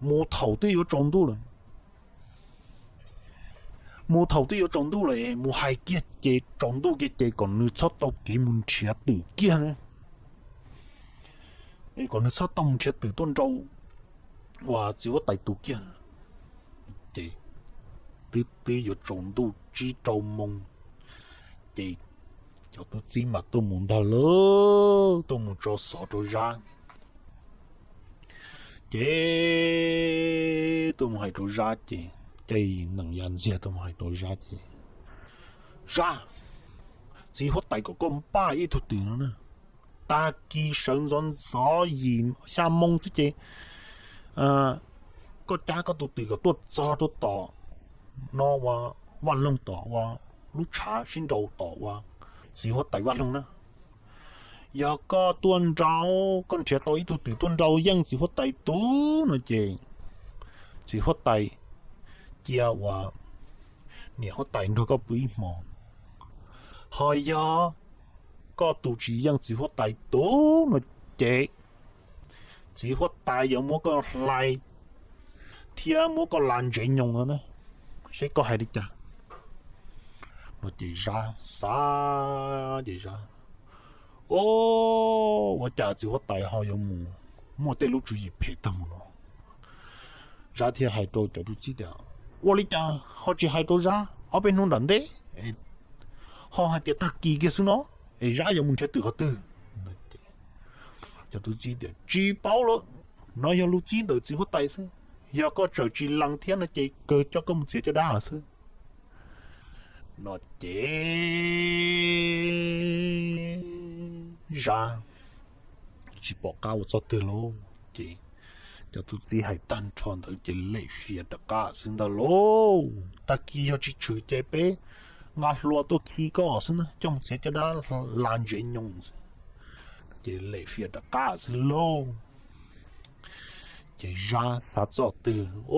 mus thaum twb yuav tsaus ntuj lawm. Mus thaum twb yuav tsaus ntuj lawm, mus hais kiag ces tsaus ntuj kiag ces kom nws txhob tau kev mus nrhiav twm kiag na, kom nws txhob tau mus nrhiav twm tuaj nrau uas txiv huab tais tus kiag. Ces twb twb yuav tsaus ntuj tsib rau moo, ces cov tub txib mas tuaj mus ntag lauj, tuaj mus tso xov rau Zab. Ces tuaj mus hais rau Zab ces, ces nees ya ntxiag tuaj mus hais rau Zab ces, Zab, txiv huab tais kom koj npaj ib tug twm no na, tag kis sawv ntxov ntxov yim xya moo xwb ces koj cab koj tus twm kom tuaj txog rau tom no ua vaj loog tom ua lub tshav sib nraus tom ua txiv huab tais vaj loog na. Yog koj tuaj nrau, koj nrhiav tau ib tug twm tuaj nrau yeej txiv huab tais tus no ces txiv huab tais cia uas niam huab tais nrog koj pw ib hmos. Ho yog koj tus tsis yeej txiv huab tais tus no ces txiv huab tais yuav muab koj hlais thiab muab koj las ntsev nyoos no na, seb koj hais li cas? No ces Zab xav ces Zab, o, ua cas txiv huab tais ho yuav mus muaj tej lub tswv yim phem tag mus no? Zab thiaj hais rau cov tub txib tias, ua li cas ho tsis hais rau Zab ob peb hnub nram ntej, ho hais tias tag kis kiag xwb no, es Zab yuav mus nrhiav twm qhov twg? Cov tub txib tias, tsis paub lawm, no yog lus txib ntawm txiv huab tais xwb, yog koj tseem tsis lees thiab no ces kawg coj koj mus txiav caj dab xwb. No ces Zab tsis pom qab ua txoj twg lauj, ces cov tub txib hais tag nrho ntawd ces lem fias rov qab xwb ntag lauj. Tag kis yog tsis tshwm ces peb nqa hlua tuaj khi koj xwb na, coj mus txiav caj dab las ntsev nyoos xwb. Ces lem fias rov qab xwb lauj. Ces Zab xav txoj twg, o,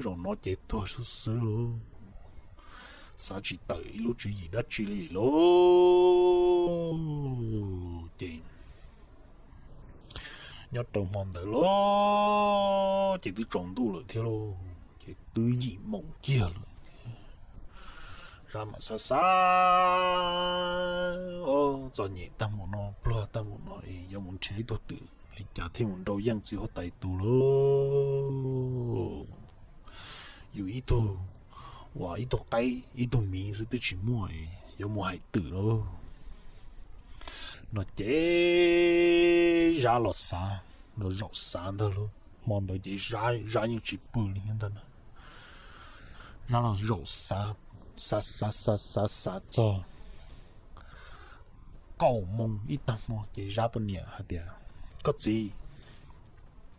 zaum no ces tuag xwb xwb lauj, xav tsis tawm ib lub tswv yim dab tsi li lauj. Ces nyob rau hmo ntawd lauj, ces twb tsaus ntuj lawm thiab lauj, ces twb yim moos kiag lawm. Zab mam xav xav, o, txom nyem tag npaum no, pluag tag npaum no es yuav mus nrhiav ib tug twm li cas thiaj mus nrau yeej txiv huab tais tus lauj? Yus ib tug, uas ib tug qaib ib tug miv xwb twb tsis muaj, yuav mus hais twm lauj. No ces Zab los xav, los zaum xav ntag lauj. Hmo ntawd ces Zab yeej tsis pw li ntag na. Zab los zaum xav, xav xav xav xav xav txog kaum moos ib tag hmo ces Zab poj niam hais tias, Koj txiv,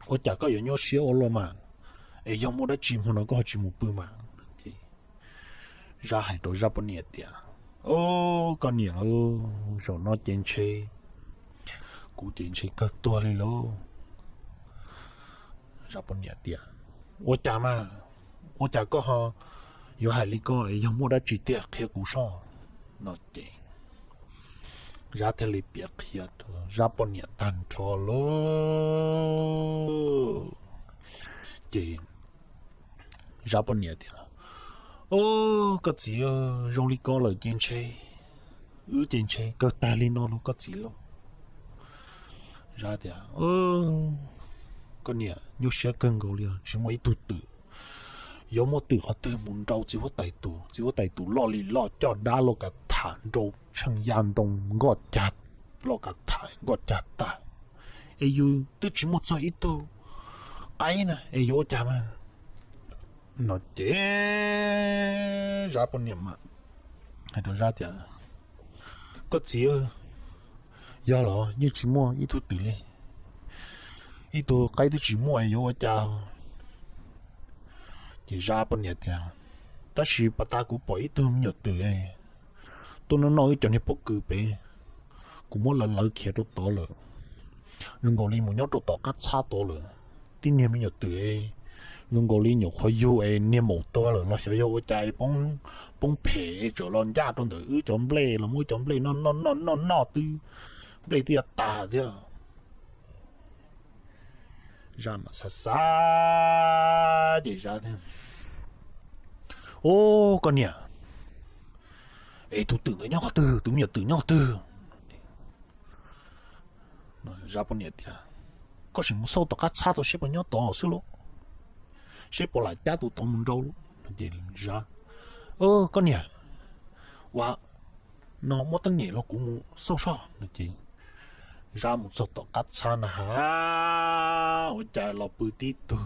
ua cas koj yuav nyuaj siab ua luaj mas? Es yog muaj dab tsi hmo no koj ho tsis mus pw mas? Ces Zab hais rau Zab poj niam tias, Os, koj niam lauj, zaum no ces ntshe kuv ces ntshe kawg tuag li lauj. Zab poj niam tias, Ua cas mas, ua cas koj ho yuav hais li ko, es yog muaj dab tsi tiag qhia kuv soj? No ces Zab thiaj li piav qhia rau Zab poj niam tag nrho lauj. Ces Zab poj niam tias, Os, koj txiv, zoo li ko lawm ces ntshe wb ces ntshe kawg tag li no lauj koj txiv lauj. Zab tias, Koj niam, nyuaj siab kawg nkaus li, tsis muaj ib tug twm. Yuav muaj twm qhov twg mus nrau txiv huab tais tus? Txiv huab tais tus loj li loj, coj dab loj kav tham nrau tsheej ya ntoo nkoj cag, loj kav tham nkoj cag tag, es yus twb tsis muaj txog ib tug qaib na, es yuav ua cas mas? No ces Zab poj niam mas hais rau Zab tias, Koj txiv, yog los yeej tsis muaj ib tug twm li, ib tug qaib twb tsis muaj es yuav ua cas? Ces Zab poj niam tias, Tab sis pas tas kuv pom ib tug me nyuam twm tuaj noj noj wb cov niag pob kws pem, kuv muab lawv lawv khiav rau tod lawm. Zoo nkaus li mus nyob rau tom qab txhab tod lawm. Tib niag me nyuam twm zoo nkaus li nyuam qhuav yug es niag maum tuag lawm los xyov yog ua cas poob phem es tseem los ncaj rau ntawm wb cov nplej los muab wb cov nplej noj noj noj noj noj twb, nplej twb yuav tag thiab. Zab mam xav xav ces Zab, Os, koj niam, es tus twm ntawd nyob qhov twg? Tus me nyuam twm nyob qhov twg? Zab poj niam tias, Koj sim mus xauj tom qab txhab tod seb puas nyob tod xwb lauj, seb puas lam cab tus tod mus nrau lauj. Ces Zab, Koj niam, ua no muab teeb nyem los kuv mus xauj soj. No ces Zab mus txog tom qab txhab na has, ua cas los pw tib tug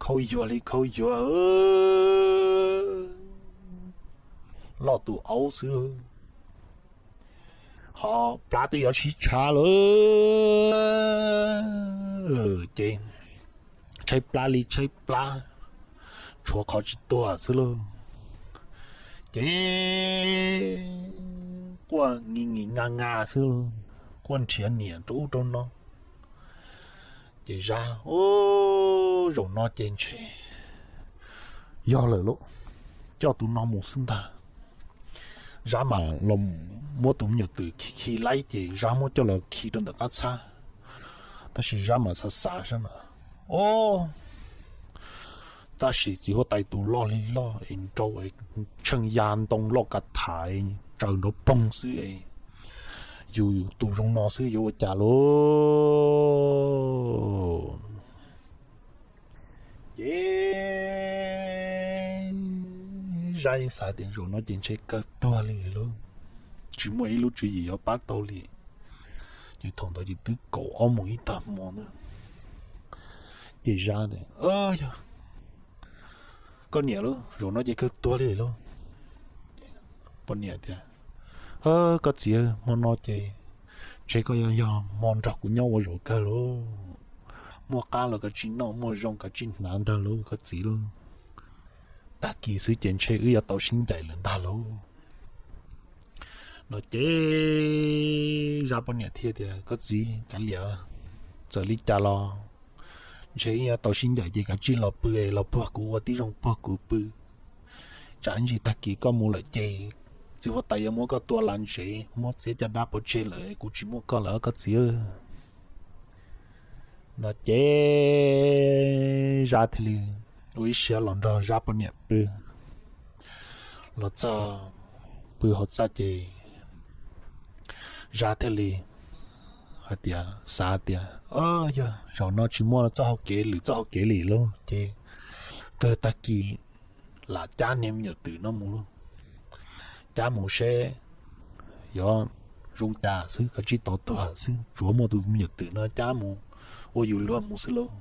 khaub yuag li khaub yuag, loj tus aub xwb lauj, ho plab twb yuav sib tshav lawm. Ces tshaib plab li tshaib plab, tshuav qhov tsis tuag xwb lauj. Ces quaj ngis ngis nga nga xwb lauj, quaj nrhiav niam rau ub rau no. Ces Zab, Ub, zaum no ces ntshe yog lawm lauj, coj tus no mus xwb ntag. Zab mam los muab tus me nyuam twm khi khi laib ces Zab muab coj los khi rau ntawm qab txhab, tab sis Zab mam xav xav saib mas, Ob, tab sis txiv huab tais tus loj li loj es nrau tsheej ya ntoo loj ka tham tsaws nrov poog xwb es yus tus zoo no xwb yuav ua cas lauj? Ces Zab yeej xav tias zaum no ces ntshe kawg tuag li lauj, tsis muaj ib lub tswv yim yuav pab tau li. Ces thaum ntawd ces twb kaum ob moos ib tag hmo na. Ces Zab tias, Yog koj niam lauj, zaum no ces kawg tuag li lauj. Poj niam tias, Koj txiv, hmo no ces ntshe koj yuav yog hmo nrog kuv nyob ua zaum kawg lauj. Muaj qab los kav tsij noj, muaj zoo kav tsij hnav ntag lauj koj txiv lauj. Tag kis xwb ces ntshe wb yuav tau sib ncaim lawm ntag lauj. No ces Zab poj niam thiaj tias, Koj txiv, kav liam, txawm li cas los ntshe wb yuav tau sib ncaim ces kav tsij los pw, los puag kuv ua tib zoo puag kuv pw. Tsam ib ntsis tag kis koj mus lawm ces txiv huab tais yuav muab koj tua las ntsev, muab txiav caj dab pov tseg lawm, kuv tsis muaj koj lawm koj txiv. No ces Zab thiaj li ua ib siab los nrog Zab poj niam pw. Los txog pw hauv txaj ces Zab thiaj li hais tias, xav tias, yog zaum no tsis muaj txoj hau kev lwm txoj hau kev li lauj, ces kawg tag kis lam cab niag me nyuam twm no mus lauj. Cab mus seb yog zoo cas xwb, koj tsis tau tuag xwb, tsuav muaj tus me nyuam twm no cab mus ua yus luag mus xwb lauj.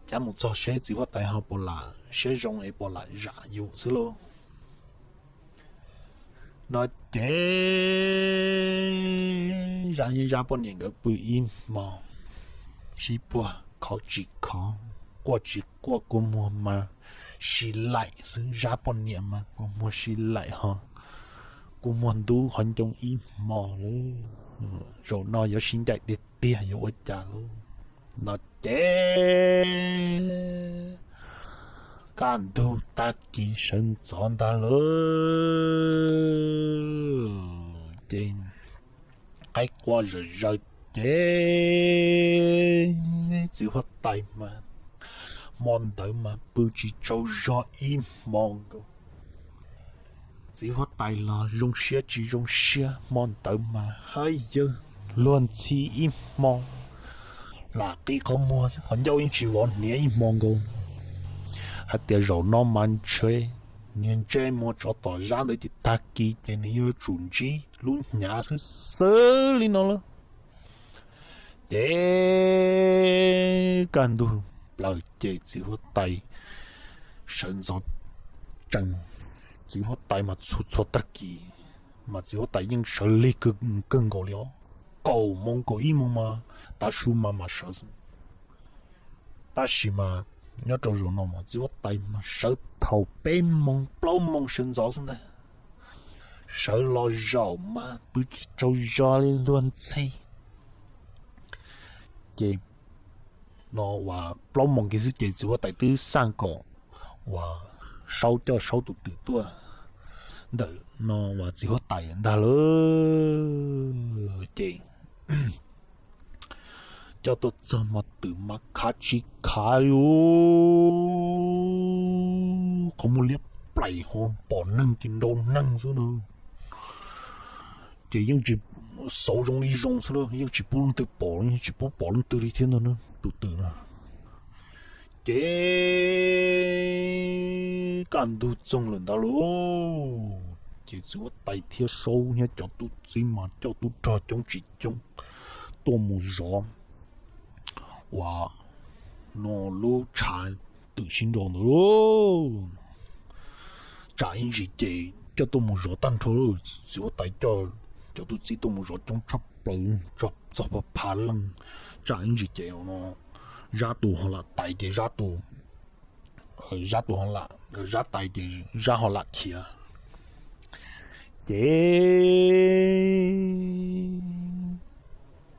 Cab mus txog seb txiv huab tais ho puas lam siab zoo es puas lam zam yus xwb lauj. No ces Zab yeej Zab poj niam nkawd pw ib hmo, sib puag khov tsis khov, quaj tsis quaj, kua muag mas si laim xwb. Zab poj niam mas kua muag si laim ho, kua muag ntub ho ncoo ib hmo lawm. Zaum no yuav sib ncaim tiag tiag yuav ua cas lauj. No ces kaj ntug tag kis sawv ntxov ntag lauj, ces qaib qua zawm zaws ces txiv huab tais mas hmo ntawd mas pw tsis tsaug zog ib hmo nkaus. Txiv huab tais los zoo siab tsis zoo siab, hmo ntawd mas haj yawg luag ntxhi ib hmo, lam qi qhov muag qhov ncauj yeej tsis vov hniav ib hmo nkaus. Hais tias zaum no mas ntshe niag ntsej muag tsov tom Zab ntawd ces tag kis ces nws yuav tsum ntsib lub hnyav xwb xwb li no lauj. Ces kaj ntug plaws ces txiv huab tais sawv ntxov tsees, txiv huab tais mas txhua txhua tag kis mas txiv huab tais yeej sawv lig kawg nkaus li os. Kaum moo kaum ib moo mas tav su mas mam sawv. Tab sis mas nyob rau zaum no mas txiv huab tais mas sawv thaum peb moo plaub moo sawv ntxov xwb ntag. Sawv los zaum mas pw tsis tsaug zog li, luag ntxhi. Ces no uas plaub moo kiag xwb ces txiv huab tais twb xaj kom uas Saub coj Saub tus twm tuaj ntawm no uas txiv huab tais ntag lauj. Ces coj tuaj txog mas twm mas khav tsis khav li, qhov muag liab plaim ho pom neeg ces nrau neeg xwb na. Ces yeej tsis xauv zoo li zoo xwb na, yeej tsis pub leej twg pom, yeej tsis pub pom leej twg li thiab ntag na tus twm na. Ces kaj ntug txoog lawm ntawd lauj, ces txiv huab tais thiab Saub thiab cov tub txib mas coj tub rog coob tsis coob tuaj mus zov uas no lub tshav twm sib nraus ntawd lauj. Tsam ib ntsis ces coj tuaj mus zov tag nrho, txiv huab tais coj cov tub txib tuaj mus zov coob tshaj plaws, txog phav phav leej. Tsam ib ntsis ces no Zab tus ho lam tais ces Zab tus, Zab tus ho lam, Zab tais ces Zab ho lam khiav. Ces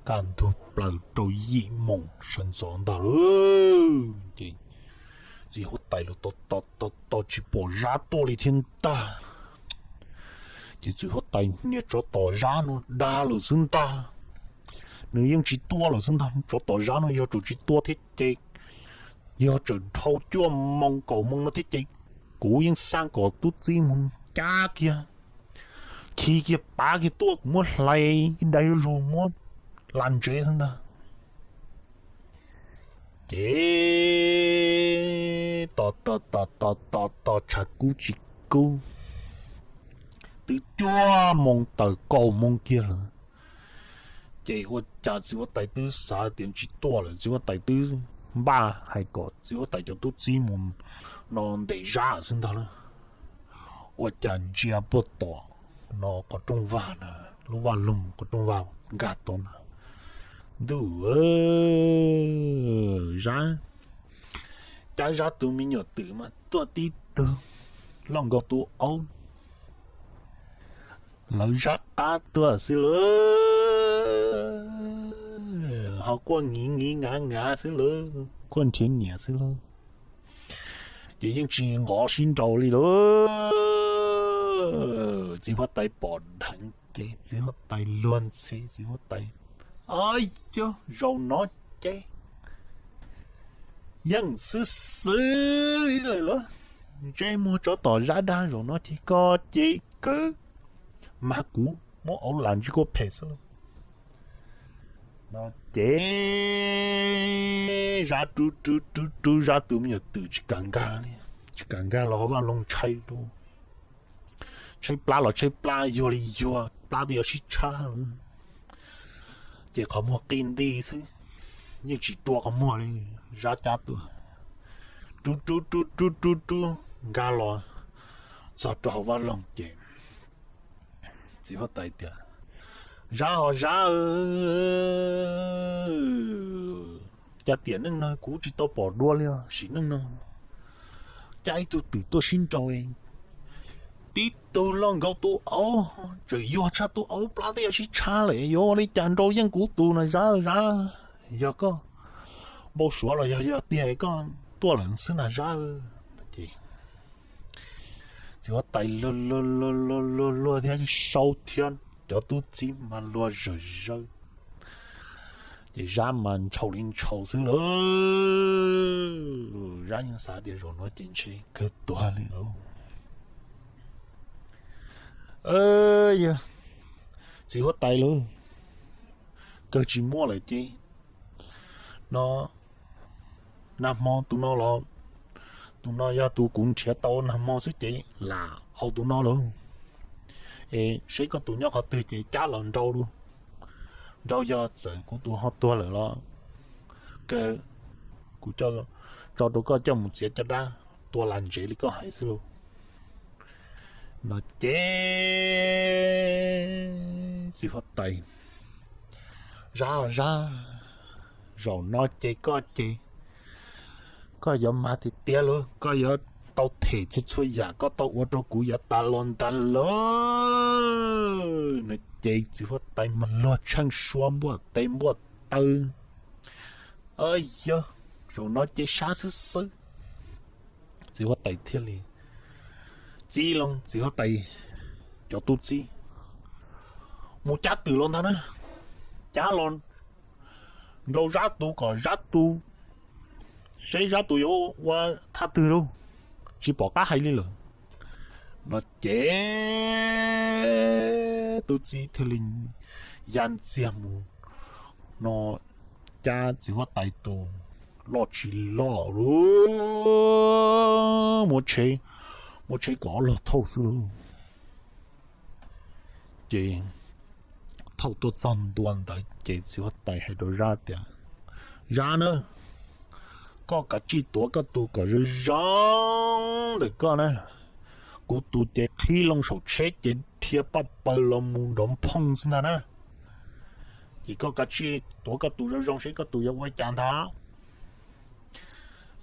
kaj ntug plaws rau yim moos sawv ntxov ntag lauj, ces txiv huab tais los tos tos tos tsis pom Zab tuaj li thiab ntag. Ces txiv huab tais niag tsov tom Zab no dag lawm xwb ntag. Nws yeej tsis tuaj lawm xwb ntag, tsov tom Zab no yog tseem tsis tuaj thiab ces, yog tseem dhau cuaj moos kaum moos no thiab ces kuv yeej xaj kom tub txib mus cab kiag, khi kiag pav kiag tuaj, kuv muab hlais ib daim zuj zus muab la ntsev xwb ntag. Ces tos tos tos tos tos tos tshav kub tsis kub, twb cuaj moos tawm kaum moos kiag lawm. Ces ua cas txiv huab tais twb xav tias tsis tuaj lawm, txiv huab tais twb npaj hais kom txiv huab tais cov tub txib mus no ntes Zab xwb ntag lauj. Ua cas ntsia puag tom no qhov rooj vag na, lub vaj loog qhov rooj vag nkag tau na, ntuj, Zab cab Zab tus me nyuam twm mas tuaj tib tug loj nkaus tus aub, lawv Zab qab tuaj xwb lauj, ho quaj ngiv ngiv ngav ngav xwb lauj, quaj nrhiav niam xwb lauj. Ces yeej tsis nqov sib nraus li lauj. Txiv huab tais pom dheev ces txiv huab tais luag ntxhi, txiv huab tais, o, yog zaum no ces yeej xwb xwb li lawm lauj. Ntsej muag tsov tom Zab dag zaum no ces koj ces kawg, mas kuv muab auv lam ntsib kuj phem xwb lauj. Ces Zab rub rub rub rub Zab tus me nyuam twm tsis kam nkag li, tsis kam nkag los hauv vaj loog ntshai, tshaib plab los tshaib plab, yuag li yuag, plab twb yuav sib tshab lawm, ces qhov muag qij nti xwb, yeej tsis rua qhov muag li. Zab cab tuaj, rub rub rub rub rub rub nkag los txog rau hauv vaj loog ces txiv huab tais tias, Zab os Zab, cas tiam neej no kuv tsis tau pom dua li os, sim neej no cab ib tug twm tuaj sib nraus, tib tug los nkaus tus aub, tseem yuag tshaj tus aub, plab twb yuav sib tshab lawm, yuav ua li cas nraus yeej kuv tus na Zab, Zab, yog koj npau suav los yog yog tiag koj tuaj lawm xwb na Zab. Ces txiv huab tais luag luag luag luag luag thiab sau thiab cov tub txib mas luag zawm zawg, ces Zab mas ntshaus li ntshaus xwb lauj. Zab yeej xav tias zaum no ces ntshe kawg tuag li lauj. Yog txiv huab tais lauj, kawg tsis muaj lawm ces no nag hmo tus no los, tus no yog tus kuv nrhiav tau nag hmo xwb ces lam au tus no lauj. Es seb koj tus nyob qhov twg ces cab los nrau, nrau yog txawm kuv tus ho tuag lawm los kawg, kuv tso rau koj coj mus txiav caj dab tua las ntsev li koj hais xwb lauj. No ces txiv huab tais, Zab Zab, zaum no ces koj ces koj yuav mag tiag tiag lauj, koj yuav tau them txhua txhua yam koj tau ua rau kuv yuav tas los ntag lauj. No ces txiv huab tais mas luag tsheej suab npuaj tes npuaj taw, Yog, zaum no ces sab xwb xwb. Txiv huab tais thiaj li txib loo txiv huab tais cov tub txib mus cab twm los ntag na, cab los nrau Zab tus kom Zab tus, seb Zab tus yuav ua thaj twg lauj, tsis pom qab hais li lawm. No ces tub txib thiaj li ya ntxiag mus, no cab txiv huab tais tus loj tsis loj lauj, muab tsheb, muab tsheb kom ob log thauj xwb lauj. Ces thauj tuaj txog ntua ntawd ces txiv huab tais hais rau Zab tias, Zab na, koj kav tsij tuav koj tus kom zoo zoo ntawm koj na, kuv tus ces qhib loo saum tsheb ces dhia paj paws los mus nrov phooj xwb ntag na. Ces koj kav tsij tuav koj tus zoo zoo seb koj tus yuav ua cas ntag.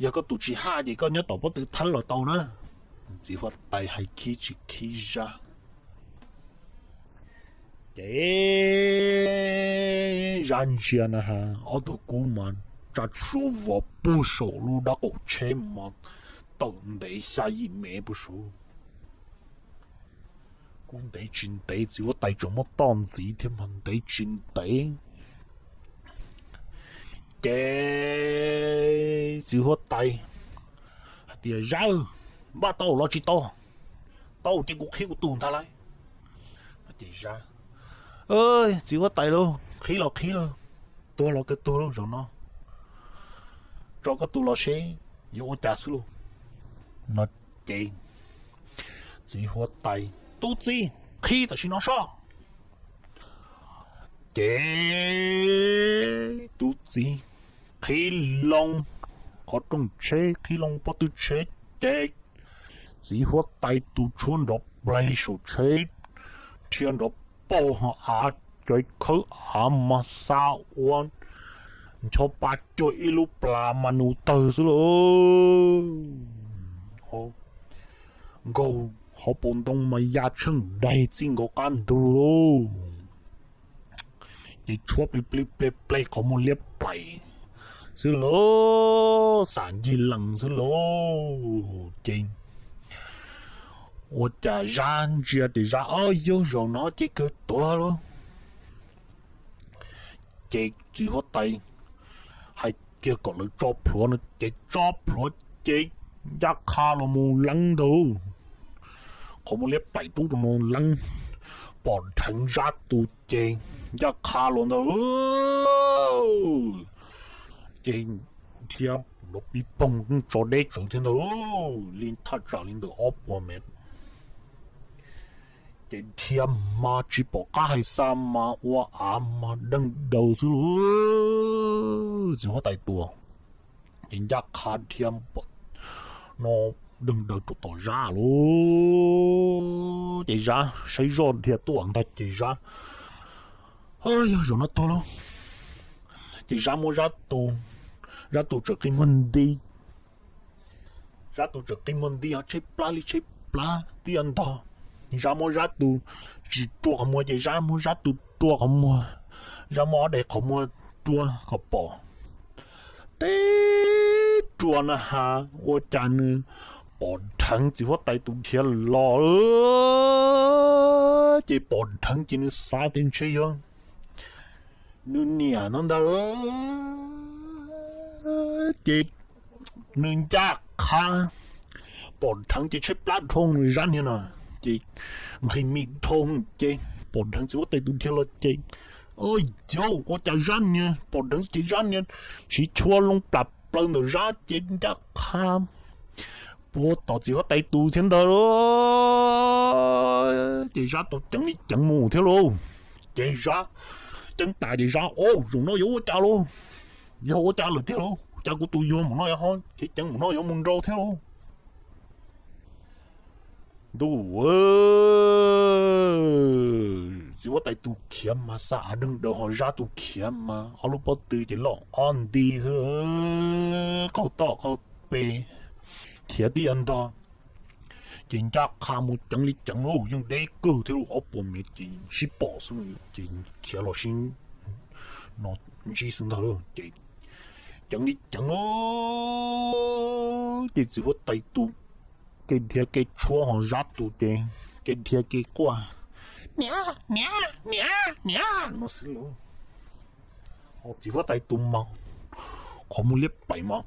Yog koj tus tsis haj ces koj nyob tom pob tw thawb los tau na. Txiv huab tais hais khib tsis khib Zab. Ces Zab ntsia na has ob tug kub mas tsa tshuab vos puag saum lub dab qaum tsheb mas tawm ntev xya yim mev puag saud. Kub ntev tsis ntev txiv huab tais tseem muab toj ntxiv thiab mas ntev tsis ntev ces txiv huab tais hais tias, Zab, npaj tau los tsis tau? Tau ces kuv qhib kuv tus ntag lauj. Ces Zab, Txiv huab tais lauj, qhib los qhib lauj, tuag los kawg tuag lauj, zaum no tso koj tus los seb yuav ua cas xwb lauj. No ces txiv huab tais, Tub txib, qhib tam sim no soj. Ces tub txib qhib loo qhov rooj tsheb, qhib loo pob tw tsheb, ces txiv huab tais tus tshuab nrov plaig saum tsheb, rhia nrov pauj ho av, cov khawb av mas xa ua ncho pa cuag ib lub plas mas nus tawg xwb lauj. Nkaug hauv paus ntoo mas ya tsheej daig txij nkaus qab ntug lauj. Ces tshuab plig plig pleg pleg qhov muag liab plaim xwb lauj, xam ncig lees xwb lauj. Ces ua cas Zab ntsia ces Zab, Ob, yog zaum no ces kawg tuag lauj. Ces txiv huab tais hais kiag kom lawv tso plhuav no ces tso plhuav ces ncaj qha los mus leeb ntag. Qhov muag liab plaim roob rau no leeb, pom dheev Zab tus ces ncaj qha los ntag. Ces dhia nrov pib poog tso deb tsawv thiab ntag, li thaj tsam li ntawm ob puas mev. Ces dhia mas tsis pom qab hais xa mas ua av mas deeg daws xwb lauj. Txiv huab tais tus ces ncaj qha dhia no deeg daws rau tom Zab lauj. Ces Zab saib zoj dhia tuaj ntag ces Zab, yog zaum no tuag lauj. Ces Zab muab Zab tus, Zab tus tseem qi muag nti, Zab tus tseem qi muag nti ho tsheb plab li tsheb plab twb yuav ntog. Zab muab Zab tus tsis rua qhov muag ces Zab muab Zab tus rua qhov muag, Zab muab ob daim qhov muag rua kom pom teb rua na has ua cas nws pom dheev txiv huab tais tus dhia los. Ces pom dheev ces nws xav tias ntshe yog nws niam no ntag. Ces nws ncaj qha pom dheev ces tsheb plab dhau nws Zab niag no, ces nqhis mis dhau ces pom dheev txiv huab tais tus dhia los ces, o yauj, ua cas Zab niag pom dheev ces Zab niag siv chua loo plam plaws ntawm Zab ces ncaj qha puag tom txiv huab tais tus thiab ntag. Ces Zab tus ceev li ceev mus thiab lauj. Ces Zab ceev tas ces Zab, o, zaum no yuav ua cas lauj? Yog ua cas lawm tiag lauj? Cas kuv tus yuag mus no yuav ho ceev mus no yuav mus nrau thiab lauj? Ntuj, txiv huab tais tus khiav mas xa av deeg daws ho Zab tus khiav mas ob lub pob tw ces loj ob nti xwb, qaug toj qaug pes, khiav tib yav ntog. Ces ncaj qha mus ceev li ceev lauj, yeej deb kawg thiab lauj, ob puas mev ces sib pom xwb ces khiav los sib no ntsib xwb ntag lauj. Ces ceev li ceev lauj, ces txiv huab tais tus kev dhia kev tshuab ho Zab tus ces kev dhia kev quaj, niam, niam, niam, niam no xwb lauj. Ho txiv huab tais tus mas qhov muag liab pais mas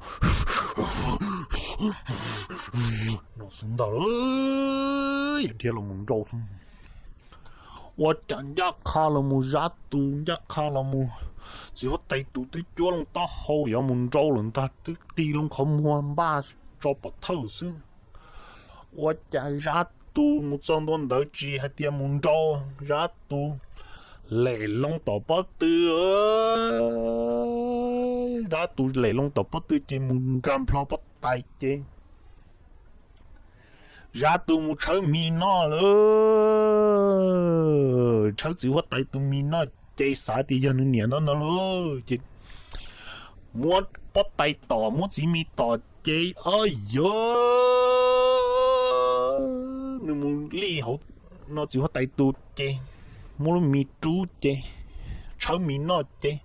no xwb ntag, yog dhia los mus nrau xwb. Ua cas ncaj qha los mus Zab tus, ncaj qha los mus, txiv huab tais tus twb cuab loo taub hau yuav mus nrau lawm ntag, twb qi loo qhov muag npaj tso pov thawj xwb. Ua cas Zab tus mus txog ntua ntawd tsis hais tias mus nrau, Zab tus lem loo tom pob tw, Zab tus lem loo tom pob tw ces mus nkag nplho pob tais ces Zab tus mus tshawb mis noj lawm, tshawb txiv huab tais tus mis noj ces xav tias yog nws niam ntawd ntag lauj, ces muab pob tais tom, muab txiv mis tom ces, o yog, nws mus lij hauv no txiv huab tais tus ces muab lub mis rub ces tshawb mis noj ces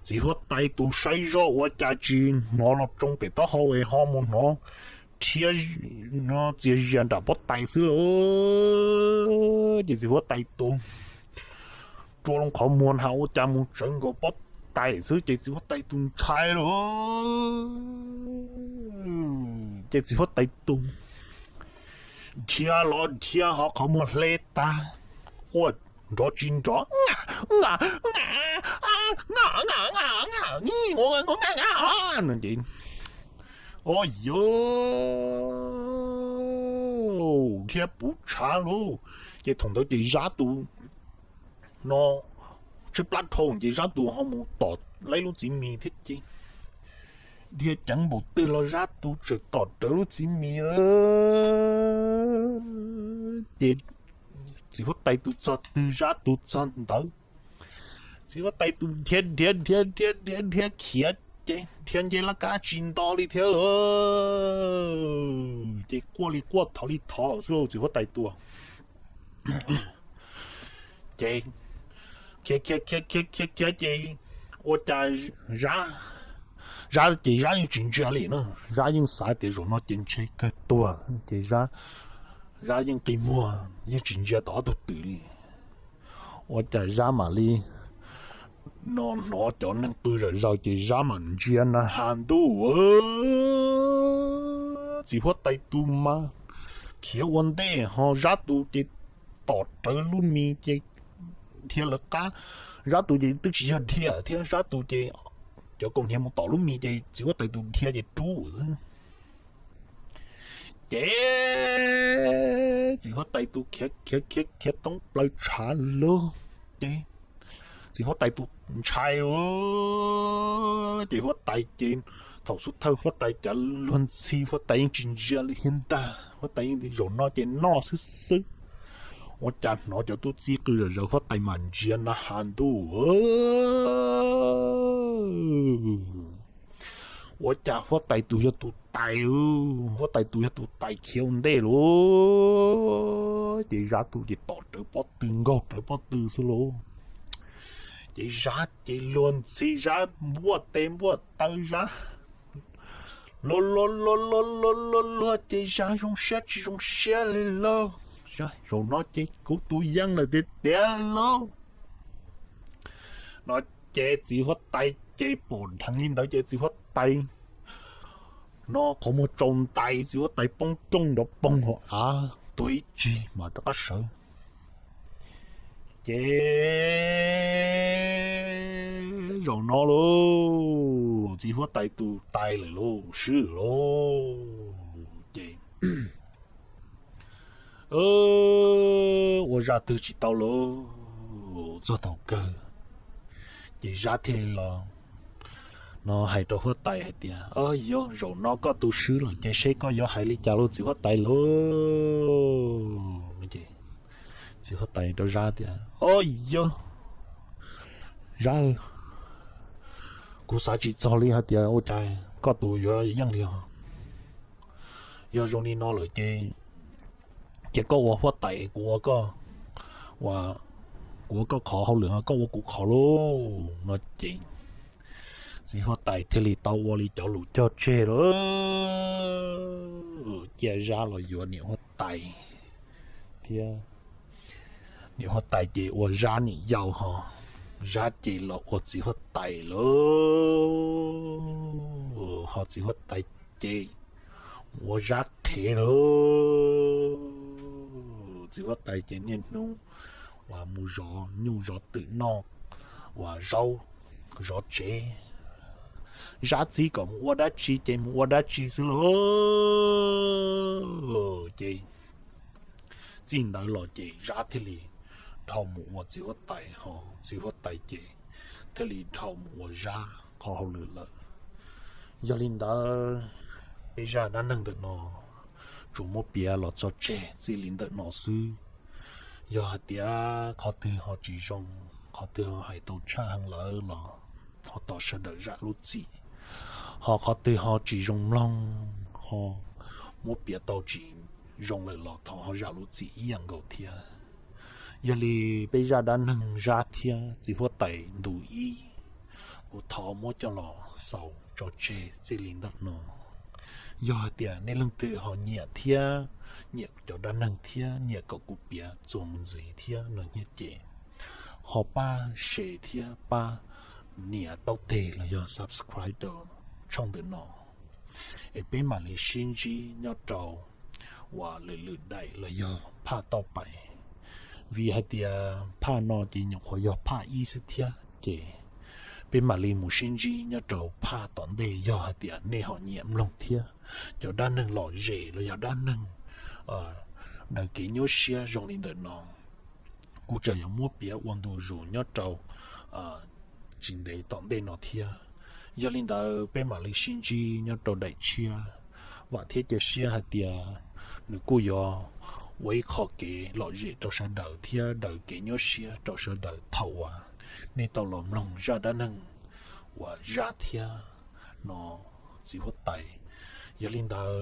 txiv huab tais tus saib zoj ua cas tsis hnov los tsoo pem taub hau es ho mus hnov rhiab txias zias nram pob tais xwb lauj. Ces txiv huab tais tus rua loo qhov muag na has ua cas mus tsawv nkaus pob tais xwb ces txiv huab tais tus ntshai lauj. Ces txiv huab tais tus dhia los dhia ho qhov muag hle tag, quaj nrov tsis nrov, o yog, dhia puv tshav lauj. Ces thaum ntawd ces Zab tus no tsheb plab dhau ces Zab tus ho mus tom laib lub txiv mis thiab ces dhia ceev npaum twg los Zab tus tseem tom rawv lub txiv mis. Ces txiv huab tais tus txog twg Zab tus txog ntawd. Txiv huab tais tus dhia dhia dhia dhia dhia dhia khiav ces dhia nce laj kab tsis nto li thiab, ces quaj li quaj thov li thov xwb txiv huab tais tus. Ces khiav khiav khiav khiav khiav khiav ces ua cas Zab, Zab ces Zab yeej tsis ntsia li na, Zab yeej xav tias zaum no ces ntshe kawg tuag ces Zab, Zab yeej qi muag yeej tsis ntsia tom ob tug twm li. Ua cas Zab mam li no hnov cov neeg qw zom zaws ces Zab mam ntsia na has ntuj, txiv huab tais tus mas khiav ua ntej ho Zab tus ces tom rawv lub mis ces dhia lawv qab. Zab tus ces twb tsis yog dhia thiab, Zab tus ces cov kaus hniav mus tom lub mis ces txiv huab tais tus dhia ces rub xwb. Ces txiv huab tais tus khiav khiav khiav khiav toob plaws tshav lug, ces txiv huab tais tus ntshai lawm. Ces huab tais ces thaum xub thawj huab tais cav luag ntxhi huab tais yeej tsis ntsia li thiab ntag, huab tais yeej tias zaum no ces noj xwb xwb. Ua cas hnov cov tub txib qw zom zaws huab tais mam ntsia na has ntuj, ua cas huab tais tus yog tus tais, huab tais tus yog tus tais khiav ua ntej lawm. Ces Zab tus ces tom rawv pob tw nkaug rawv pob tw xwb lauj. Ces Zab ces luag ntxhi, Zab npuaj tes npuaj taw, Zab luag luag luag luag luag luag luag ces Zab zoo siab tsis zoo siab li lauj. Zaum no ces kuv tus yeej lawm tiag tiag lauj. No ces txiv huab tais ces pom dheev li ntawd ces txiv huab tais no qhov muag tsaus ntais, txiv huab tais poob rooj nrov poog hauv av tuag ib tsig mas rov qab sawv. Ces zaum no lauj, txiv huab tais tus tais lawm lauj, swb lawm lauj. Ces ua zaj twg tsis tau lauj, txog thaum kawg ces Zab thiaj li los no hais rau huab tais hais tias, Yog zaum no koj tus swb lawm ces seb koj yuav hais li cas lauj txiv huab tais lauj? Txiv huab tais rau Zab tias, Yog, Zab, kuv xav tsis txog li hais tias ua cas koj tus yuav yeej li os. Yog zoo li no lawm ces, ces koj ua huab tais, kuv ua koj, kuv ua koj qhov hauj lwm, koj ua kuv qhov lauj. No ces txiv huab tais thiaj li tau ua li cov lus cog tseg lawm, cia Zab los yuav niam huab tais thiab niam huab tais ces ua Zab niam yau ho, Zab ces los ua txiv huab tais lawm, ho txiv huab tais ces ua Zab qhev lawm. Txiv huab tais ces niaj hnub uas mus zov nyuj zov twm noj, uas zaub zov tsev, Zab txib kom mus ua dab tsi ces mus ua dab tsi xwb lauj. Ces txij ntawd los ces Zab thiaj li dhau mus ua txiv huab tais ho, txiv huab tais ces thiaj li dhau mus ua Zab qhov hauj lwm lawm. Yog li ntawd, peb zaj dab neeg ntawm no tsuas muab piav los tso tseg txij li ntawm no xwb. Yog hais tias qhov twg ho tsis zoo, qhov twg ho hais tau tshaj heev lawm los thov tom sawv daws zam lub txim, ho qhov twg ho tsis zoo mloog ho muab piav tau tsis zoo lawm los thov ho zam lub txim ib yam nkaus thiab. Yog li peb zaj dab neeg Zab thiab txiv huab tais ntu ib, kuv thov muab coj los xaus tso tseg txij li ntawm no. Yog hais tias nej leej twg ho nyiam thiab, nyiam cov dab neeg thiab nyiam kom kuv piav txuas mus ntxiv thiab no ces ho pab share thiab pab nias taub teg los yog subscribe rau tshooj ntawm no, es peb mam li sib ntsib nyob rau uas lwm lwm daim los yog phaj tauj pais. Vim hais tias phaj no ces nyuam qhuav yog phaj ib xwb thiab ces peb mam li mus sib ntsib nyob rau phaj tom ntej yog hais tias nej ho nyiam mloog thiab. Cov dab neeg lom zem los yog dab neeg daws kev nyuaj siab zoo li ntawm no, kuv tseem yuav muab piav ua ntu zus nyob rau tsis ntev tom ntej no thiab. Yog li ntawd peb mam li sib ntsib nyob rau daim tshiab. Vam thiab cia siab hais tias nws kuj yuav ua ib qho kev lom zem rau sawv daws thiab daws kev nyuaj siab rau sawv daws thaum uas nej tau los mloog zaj dab neeg uas Zab thiab no txiv huab tais. Yog li ntawd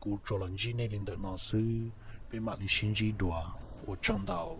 kuv tsuas los ntsib nej li ntawm no xwb, peb mam li sib ntsib dua, ua tsaug ntau.